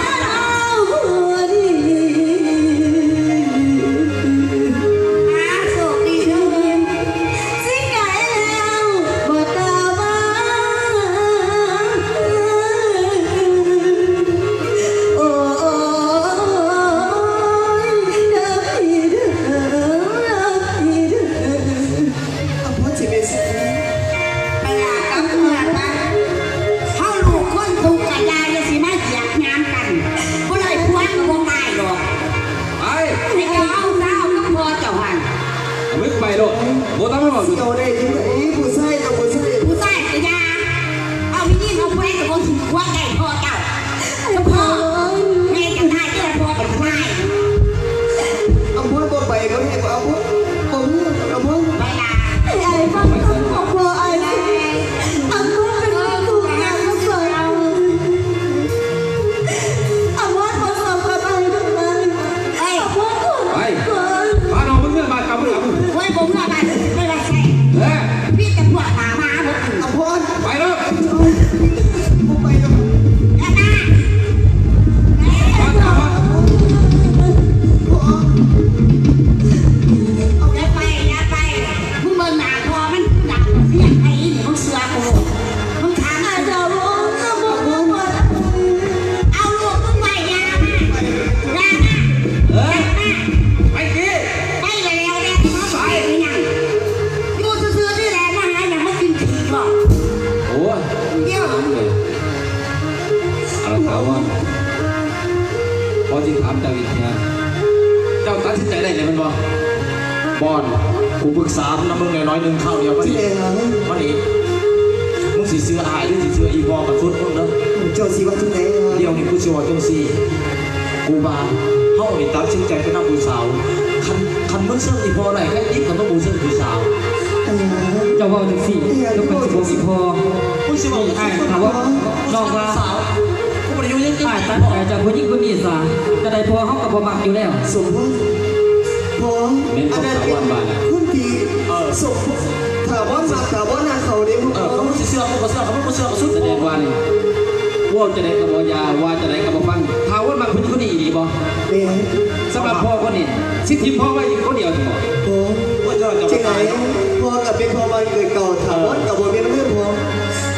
ອຳພອນຊິເປັນ ໄປລາກັບເມືອໄປ ເຮົາລູກຄົນທຸກກະຢ່າ ຢ່າຊິມາຢຽບຫຍາມກັນ ບໍ່ໄດ້ຜົວກະບໍ່ຕາຍດອກ ໄປ ໃຫ້ເຈົ້າເອົາຊາເອົາກັບພໍ່ເຈົ້າຫັ້ນ ເອົາໄປໂລດ ບໍ່ຕ້ອງມາເວົ້າ ຊິເອົາໄດ້ຈັ່ງໃດ ຜູ້ຊາຍກັບຜູ້ຊາຍ ຜູ້ຊາຍກະຢ່າ ເອົາແມ່ຍິງເອົາຜູ້ໃດກະບໍ່ຖືກ ຜົວໄກ່ພໍ່ເຈົ້າ ສະເພາະແມ່ຈະຕາຍ ແຕ່ພໍ່ເປັນຕາຍ ອຳພອນບໍ່ໄປກໍໄດ້ ອຳພອນ ອຳພອນ ອຳພອນ ໄປລະ ໃຫ້ອ້າຍຟັງຄຳຂອງພໍ່ອ້າຍ ອຳພອນເປັນຄົນທຸກຍາກສະເພາະ ອຳພອນບໍ່ຊອບກັບອ້າຍດອກ ເອີຍ ອຳພອນຂໍ ໄປ ພານ້ອງມຶງເມືອບ້ານເກົ່າເມືອ ໂອ້ຍ ບໍ່ເມືອບ້ານ ຊິໄປໄວ້ໃສ ເອີ ມີແຕ່ພວກໝາໝາໝົດ ອຳພອນ ໄປເດີ ບໍ່ໄປດອກ ຢ່າມາ ໄປ ຢ່າໄປ ຢ່າໄປ ມຶງເບິ່ງໜ້າພໍ່ມັນ ໜ້າເສຍໄປ ມຶງເຊື່ອກູ ມຶງຖາມ ອາດາໂວ ອາດາໂວ ເອົາລູກມຶງໄວ້ ຢ່າມາ ຢ່າມາ ເອີ ຢ່າມາ ໄປຕິ ໄປແລ້ວ ແລ້ວມາໄປຫຍັງ ຢູ່ຊື່ໆ ນີ້ແຫຼະ ມາຫາຫຍັງ ມາກິນຂີ້ບໍ ໂອ້ຍ ດຽວ ອາລະຖາວອນ ຂໍຊິຖາມເຈົ້າອີກເທື່ອ ເຈົ້າຕັດສິນໃຈໄດ້ແລ້ວແມ່ນບໍ່? ບອນ ກູປຶກສານຳມຶງແດ່ໜ້ອຍໜຶ່ງ ຄາວດຽວມານີ້ ມານີ້ ມຶງຊິເຊື່ອອ້າຍ ຫຼືຊິເຊື່ອອີ່ພໍ່ກະສຸດມຶງເດີ ເຈົ້າຊິວ່າຈັ່ງໃດ? ດຽວນີ້ກູຊິເວົ້າຈັ່ງຊີ້ ກູວ່າເຮົານີ້ຕັດສິນໃຈໄປນຳຜູ້ສາວ ຄັນ ຄັນມຶງເຊີນອີ່ພໍ່ໄດ້ ໃຜຕິດກັບມຶງບໍ່ເຊີນຜູ້ສາວ ເຈົ້າເວົ້າຈັ່ງຊີ້ ແລ້ວຂ້ອຍຊິບອກອີ່ພໍ່ ກູຊິເວົ້າ ອ້າຍ ຖ້າວ່າ ນ້ອງວ່າ ອ້າຍຕັດໃຈຈາກຜູ້ຍິງຄົນນີ້ຊະ ຈັ່ງໃດພໍ່ເຮົາກໍບໍ່ມັກຢູ່ແລ້ວ ສົມພອນ ພໍ່ ແມ່ນ ອັນນັ້ນເປັນຄົນທີ່ ເອີ ສົມ ຖາວອນມັກ ຖາວອນຮັກເຂົາເດ້ ເອີ ເຂົາຊິເຊື່ອ ເຂົາກໍເຊື່ອ ເຂົາບໍ່ເຊື່ອກໍສຸດ ສະແດງວ່ານີ້ ເວົ້າຈັ່ງໃດກໍບໍ່ຢ່າ ວ່າຈັ່ງໃດກໍບໍ່ຟັງ ຖາວອນມັກຜູ້ຍິງຄົນນີ້ອີ່ຫຼີບໍ່? ແມ່ນ ສຳລັບພໍ່ຄົນນີ້ ຊິຖິ້ມພໍ່ໄວ້ຄົນດຽວຊິບໍ່? ໂອ້ ໂອ້ຍ ເຈົ້າ ເຈົ້າ ຈັ່ງໃດ ພໍ່ກໍເປັນພໍ່ໃໝ່ຄືເກົ່າ ຖາວອນກໍບໍ່ແມ່ນເລື່ອງພໍ່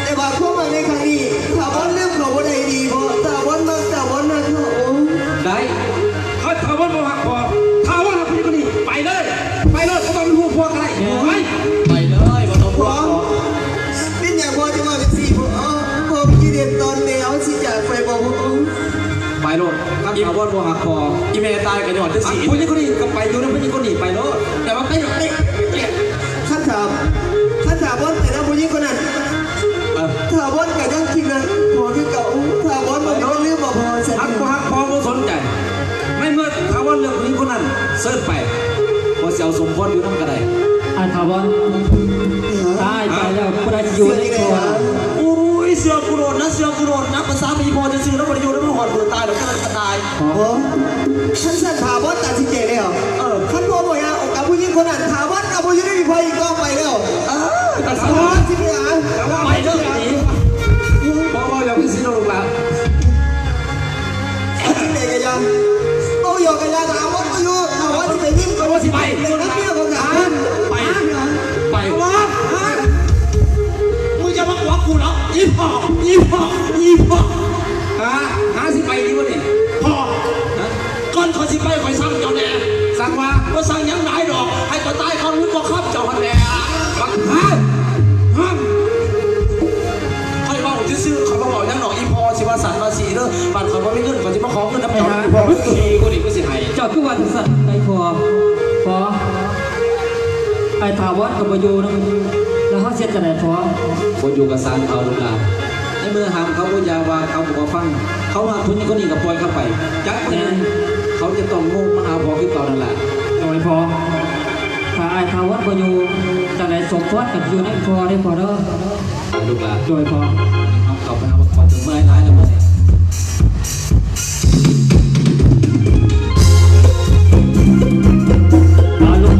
ແຕ່ວ່າຄວາມໝາຍໃນຄັ້ງນີ້ ຖາວອນລືມເຂົາບໍ່ໄດ້ອີ່ຫຼີ ເພາະຖາວອນມັກ ຖາວອນຮັກເນາະ ໂອ້ ໄດ້ ຄັນຖາວອນບໍ່ຮັກພໍ່ ຖາວອນຮັກຜູ້ຍິງຄົນນີ້ ໄປເລີຍ ໄປໂລດ ບໍ່ຕ້ອງເປັນຫ່ວງຜົວກໍໄດ້ ໄປ ໄປເລີຍ ບໍ່ຕ້ອງຫ່ວງ ເປັນຫຍັງພໍ່ຈຶ່ງເວົ້າຈັ່ງຊີ້? ພໍ່ ພໍ່ມີກິເລດຕອນແນວຊິຈາກໄປບໍ່? ໄປໂລດ ຄັນຖາວອນບໍ່ຮັກພໍ່ ອີ່ແມ່ຕາຍກໍຍ້ອນຈັ່ງຊີ້ ຜູ້ຍິງຄົນນີ້ກໍໄປຢູ່ນຳຜູ້ຍິງຄົນນີ້ໄປໂລດ ແຕ່ວ່າໄປ ໄປ ຄັນຖາວອນ ຄັນຖາວອນໄປນຳຜູ້ຍິງຄົນນັ້ນ ເອີ ຖາວອນກໍຍັງຄິດເລື່ອງພໍ່ຄືເກົ່າ ຖາວອນບໍ່ມີວັນລືມວ່າພໍ່ ຄັນບໍ່ຮັກພໍ່ບໍ່ສົນໃຈ ໃນເມື່ອຖາວອນເລືອກຜູ້ຍິງຄົນນັ້ນ ເຊີນໄປ ພໍ່ຊິເອົາສົມພອນຢູ່ນຳກໍໄດ້ ອ້າຍຖາວອນ ຕາຍໄປແລ້ວ ຜູ້ໃດຊິຢູ່ໃນຄົວ? ໂອ້ຍ ເຊື່ອກູໂລດນະ ເຊື່ອກູໂລດນະ ພາສາມີພໍ່ຊື່ໆ ແລ້ວບໍ່ໄດ້ຢູ່ນຳຮອດມື້ຕາຍດອກ ກະຕາຍ ໂອ້ ຄັນຊັ້ນຖາວອນຕັດສິນໃຈແລ້ວ ເອີ ຄັນພໍ່ບໍ່ຢາກອອກກັບຜູ້ຍິງຄົນນັ້ນ ຖາວອນກໍບໍ່ຢູ່ໃນນີ້ພໍ່ອີກຕໍ່ໄປແລ້ວ ເອີ ຕັດສິນ ຖາວອນຊິໄປຫາ ໄປເດີ ພໍ່ເວົ້າຢ່າງຊີ້ເນາະລູກຫຼານ ຊິໄປກະຢ່າ ເວົ້າຢອກກະຢ່າ ຖາວອນບໍ່ຢູ່ ຖາວອນຊິໄປຍິງ ຖາວອນຊິໄປ ເປັນເມຍຂອງຂ້າ ໄປ ໄປ ຖາວອນ ມຶງຢ່າມາກວນກູເນາະ ອີ່ພໍ່ ອີ່ພໍ່ ອີ່ພໍ່ ຫາ ຫາຊິໄປຢູ່ບໍ່ນີ້ ພໍ່ ຮະ ກ່ອນຂ້ອຍຊິໄປ ຂ້ອຍສັ່ງເຈົ້າແດ່ ສັ່ງວ່າ ບໍ່ສັ່ງຫຍັງຫຼາຍດອກ ໃຫ້ຂ້ອຍຕາຍຄາມືພໍ່ຄ້ຳເຈົ້າຫັ້ນແຫຼະ ບັກ ຮະ ຮະ ຂ້ອຍເວົ້າຊື່ໆ ຂ້ອຍບໍ່ເວົ້າຫຍັງດອກ ອີ່ພໍ່ ຊິວ່າຊັ້ນວ່າຊີ້ເດີ ບາດຂ້ອຍບໍ່ມີເງິນ ຂ້ອຍຊິມາຂໍເງິນນຳເຈົ້າ ອີ່ພໍ່ ຂີ້ກູນີ້ກູຊິໃຫ້ ເຈົ້າຄືວ່າຈັ່ງຊັ້ນ ໄອ້ພໍ່ ພໍ່ ອ້າຍຖາວອນກໍບໍ່ຢູ່ນຳ ແລ້ວເຮົາຊິເຮັດຈັ່ງໃດພໍ່? ບໍ່ຢູ່ກໍຊ່າງເຂົາລູກຫຼານ ໃນເມື່ອຫ້າມເຂົາບໍ່ຢາກ ວ່າເຂົາກໍບໍ່ຟັງ ເຂົາຮັກຜູ້ຍິງຄົນນີ້ກໍປ່ອຍເຂົາໄປ ຈັກມື້ໜຶ່ງເຂົາຈະຕ້ອງໂງ່ມາຫາພໍ່ຄືເກົ່ານັ້ນລະ ໂດຍພໍ່ ຖ້າອ້າຍຖາວອນບໍ່ຢູ່ ຈັ່ງໃດສົມພອນກໍຢູ່ນຳພໍ່ເດີພໍ່ເດີ ໄປລູກຫຼານ ໂດຍພໍ່ ເຮົາເຂົ້າໄປຫາພໍ່ ເມື່ອຍຫຼາຍແລ້ວ ມາລູກ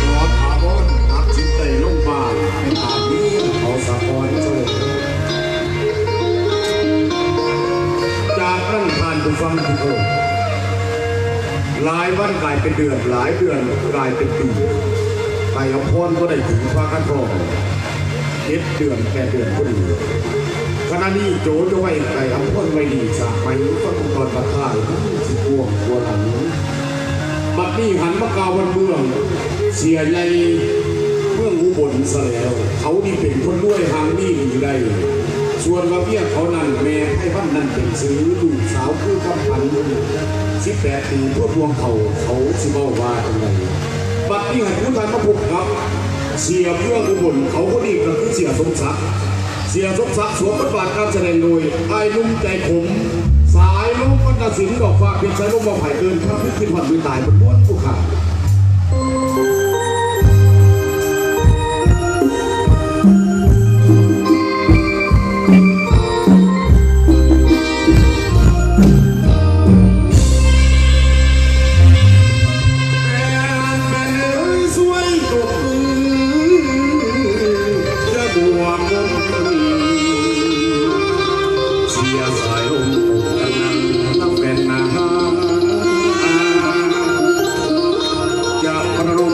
ขอถามว่านับสินใจลงมาในฐานนี้เขาสะพอนเสด็จ จากนั้นท่านผู้ฟังที่เคารพ หลายวันกลายเป็นเดือน หลายเดือนกลายเป็นปี ไก่อำพรก็ได้ถึงพระคันทอง เจ็ดเดือนแปดเดือนพอดี ขณะนี้โจจะไหว้ไก่อำพรไว้ดี สากไม้ฟังก่อนบัดท้าย สิกลัวกลัวหลัง บัดนี้หันมากล่าววันเมือง เสียใหญ่เมืองอุบลซะแล้ว เขานี่เป็นคนรวยหางมีดีได้ ส่วนว่าเมียเขานั้น แม่ไพวันนั้นเป็นซื้อ ลูกสาวคือคำพัน สิบแปดปี พวกดวงเขา เขาสิเว้าว่าจั่งใด บัดนี้ให้ผู้ท่านมาพบกับ เสียเมืองอุบล เขาคนนี้ก็คือเสียสมศักดิ์ เสียสมศักดิ์สวมบทบาทการแสดงโดย อ้ายหนุ่มใจขม สายลมวรรณศิลป์ ดอกฟ้าเพชรสายลมบ่ไผ่เกิน พระพิพิธภัณฑ์มือตายบนม้วนผู้ขาด จะประนม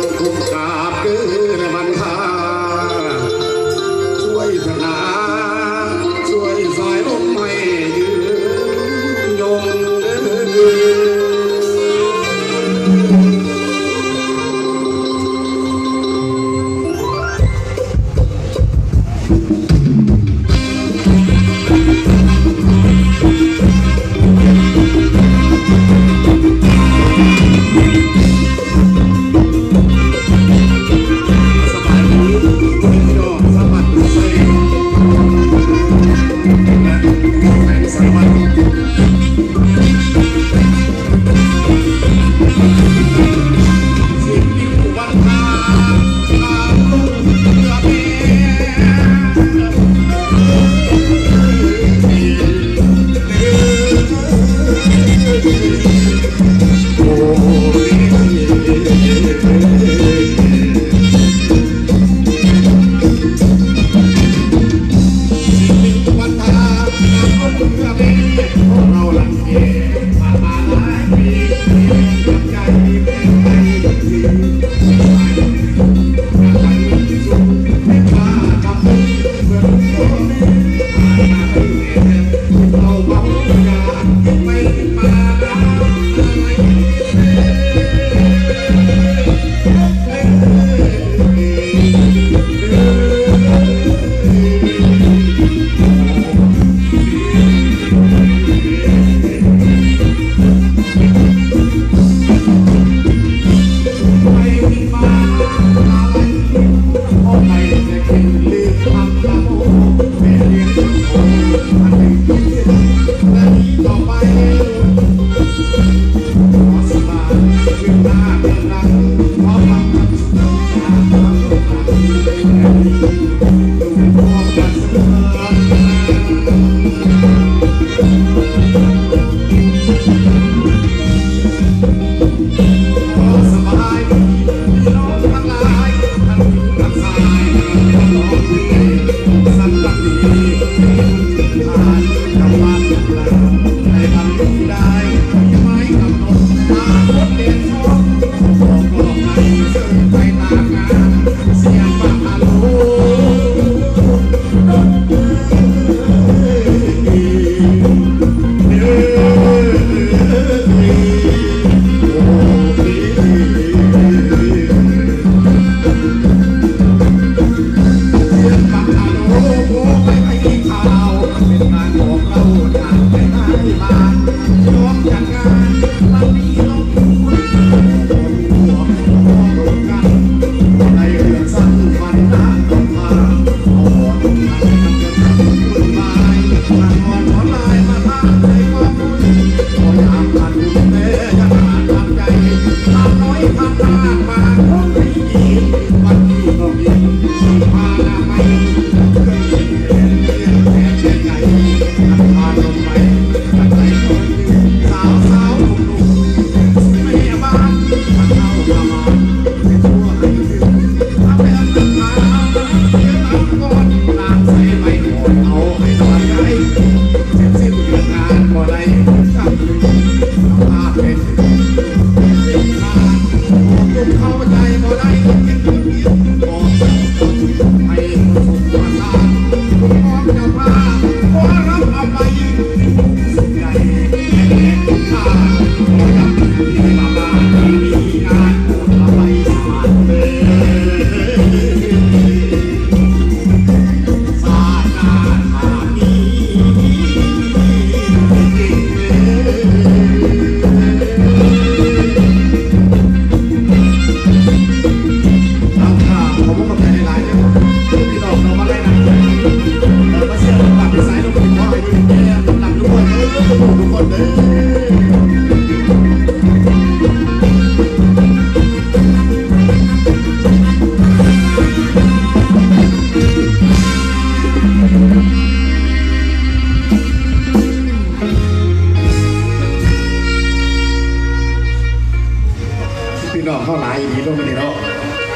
พี่น้องเฮาหลายอีหลีเนาะมื้อนี้เนาะ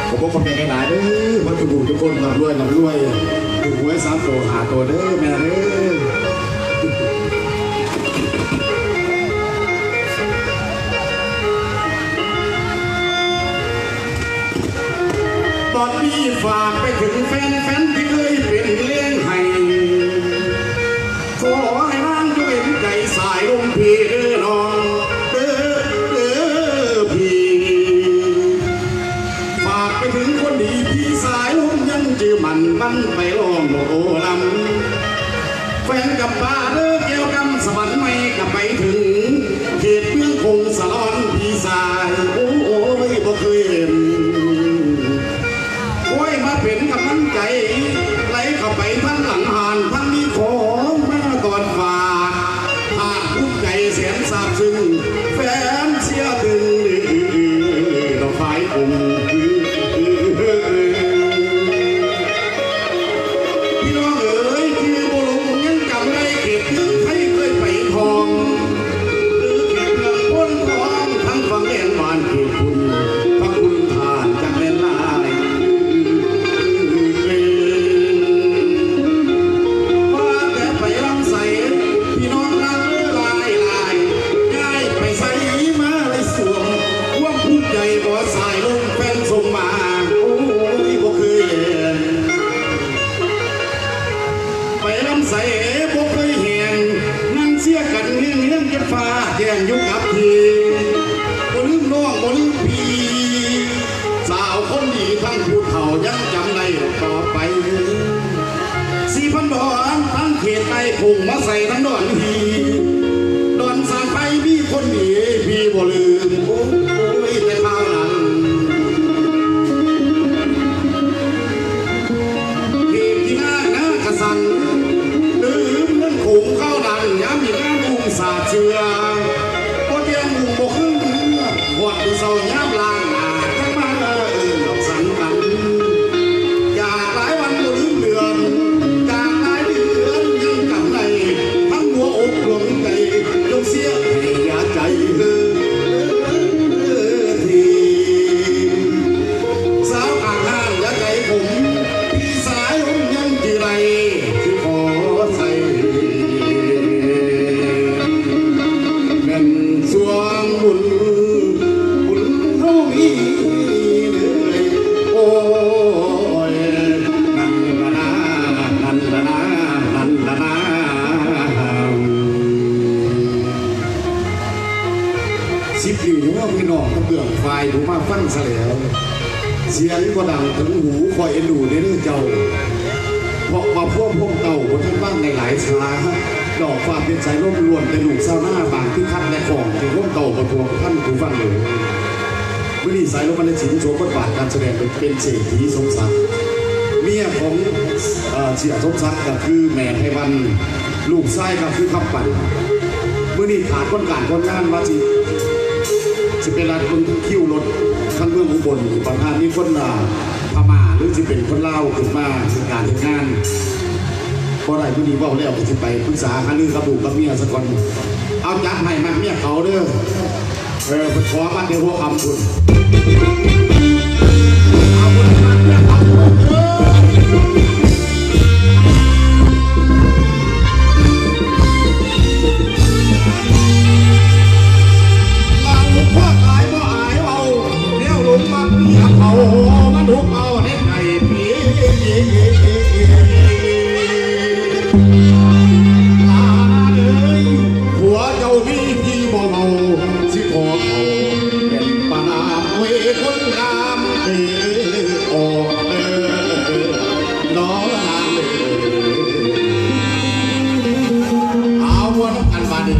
ขอบคุณขอบใจหลายๆเด้อ เบิดทุกผู้ทุกคน ร่ำรวย ร่ำรวย ถูกหวยสามตัว ห้าตัวเด้อ แม่เด้อ ตอนนี้ฝากไปถึงแฟนๆที่เคยเป็นแรงให้ ขอให้นางจงเห็นใจสายลมพี่เด้อน้องเด้อ เด้อพี่ ฝากไปถึงคนดีพี่สายลมยังจื้อมั่น มันไปร้องโอ้ลำ แฟนกำปาเด้อ แก้วกำสะหวันใหม่ ก็ไปถึงเขตเมืองคงสะหลอนพี่สาย โอ้ย บ่เคยเห็น โอ้ย มาเป็นกำลังใจ ไหลเข้าไปทางหลังห้าน ทางนี้ของมาตอนฝาก ภาคภูมิใจแสนซาบซึ้ง แฟนเชียร์ตึง ดอกไฟกลม พี่น้องเอ๋ย จื่อบ่หลงยังจำได้ เขตเมืองไทยเคยไปท่อง หรือเขตเมืองโพนทอง ทั้งฝั่งแดนบ้านเขตคุณ พระคุณท่านจักแม่นหลาย ว่าแต่ไปลำไส พี่น้องรักเอ้อหลายหลาย ย้ายไปไสมาเลยสวม ความภูมิใจบ่สายลมแฟนส่งมา โอ้ย บ่เคยแลง ไปลำไสบ่เคยแหง นั่งเชียร์กันเฮืองๆ จนฟ้าแจ้งอยู่กับที่ บ่ลืมน้อง บ่ลืมพี่ สาวคนดีทั้งผู้เฒ่ายังจำได้ต่อไป สีพันดอนทั้งเขตใต้พุ่งมาใส่ทั้งดอนฮี ดอนสร้างไฟมีคนดีพี่บ่ลืม โอ้ย แต่คราวนั้น เขตที่หน้าหน้ากะสัน ลืมเรื่องโขงเข้าดัน ยามมีงานอุ้มสาดเสือ บ่แจ้งมุ่งบ่คืนเมือ ฮอดมื้อเช้ายามล้างหน้า จั่งมาเอิ้นดอกสังกัน จากหลายวันบ่ลืมเดือน จากหลายเดือนยังจำได้ ทั้งหัวอกดวงใจ จงเสียให้ยาใจเด้อที สาวข้างห้างอย่าใจขม พี่สายลมยังสิได้ สิขอใส่ แม่นสวงบุญ บุญเฮามีเด้อ โอ้ย นั่นละนา นั่นละนา นั่นละนา สิบนิ้วพี่น้องกระเบื้องฝ่ายผู้มาฟังซะแล้ว เสียงก็ดังถึงหู ขอเอ็นดูเด้อเจ้า เพราะว่าพวกพวกเต่าบ่ทันฟังในหลายสา ດອກຟ້າເປັນສາຍລົມ ລ້ວນແຕ່ລູກຊາວນາ ບາງຄືຄັດແລະຂອງ ທີ່ຄົນເກົ່າບໍ່ທວງທັນ ຜູ້ຟັງເອີຍ. ມື້ນີ້ສາຍລົມ ວັນນະສິນ ສວມບົດບາດການສະແດງເປັນເສດຖີສົມສັກ ເມຍຂອງ ເອີ ເສຍສົມສັກ ກໍຄືແມ່ໄພວັນ ລູກຊາຍກໍຄືຄຳປັນ. ມື້ນີ້ຂາດຄົນການຄົນງານ ວ່າຊິ ຊິໄປລັດເບິ່ງຄິວລົດທາງເມືອງອຸບົນ ບັງຫາມີຄົນ ອ່າ ພະມ້າ ຫຼືຊິເປັນຄົນລາວຂຶ້ນມາເຮັດການເຮັດງານ ບໍ່ໄດ້. ມື້ນີ້ເວົ້າແລ້ວກໍຊິໄປປຶກສາຫາລືກັບລູກກັບເມຍຊະກ່ອນ. ເອົາ ຈັດໃຫ້ມັກເມຍເຂົາເດີ. ເອີ ເພິ່ນຂໍມັດແຕ່ຫົວຄ່ຳພຸ້ນ. ເອົາ ມັດເມຍເຂົາເດີ. ເອົາ ພວກຫຼາຍບໍ່ອາຍເວົ້າ ແນວຫຼົງມັກເມຍເຂົາ ມັນທຸກເອົາເຮັດໃຫ້ປີ ຫຼານເອີຍ ຜົວເຈົ້າມີທີ່ບໍ່ເວົ້າ ຊິຂໍເຂົ້າເປັນປານາມ ໂອ້ຍ ຄົນງາມເອີ ອອກເອີ ນ້ອງ ເອີ ເອົາ ມ່ວນນຳກັນບາດນີ້.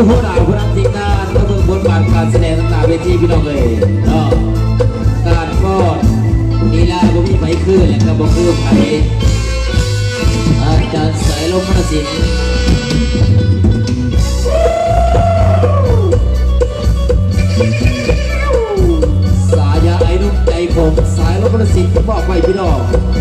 ຫົວໜ້າຜູ້ນຳທີມງານ ມາເບິ່ງບົດບາດການສະແດງໜ້າເວທີ ພີ່ນ້ອງເອີຍເນາະ. ການຟ້ອນລີລາບໍ່ມີໃຜຄື ແລະກໍບໍ່ຄືໃຜ. ອາຈານ ສາຍລົມ ມະນະສິນ ສາຍາອ້າຍໜຸ່ມໃຈຂົມ ສາຍລົມ ມະນະສິນ ມອບໃຫ້ພີ່ນ້ອງ.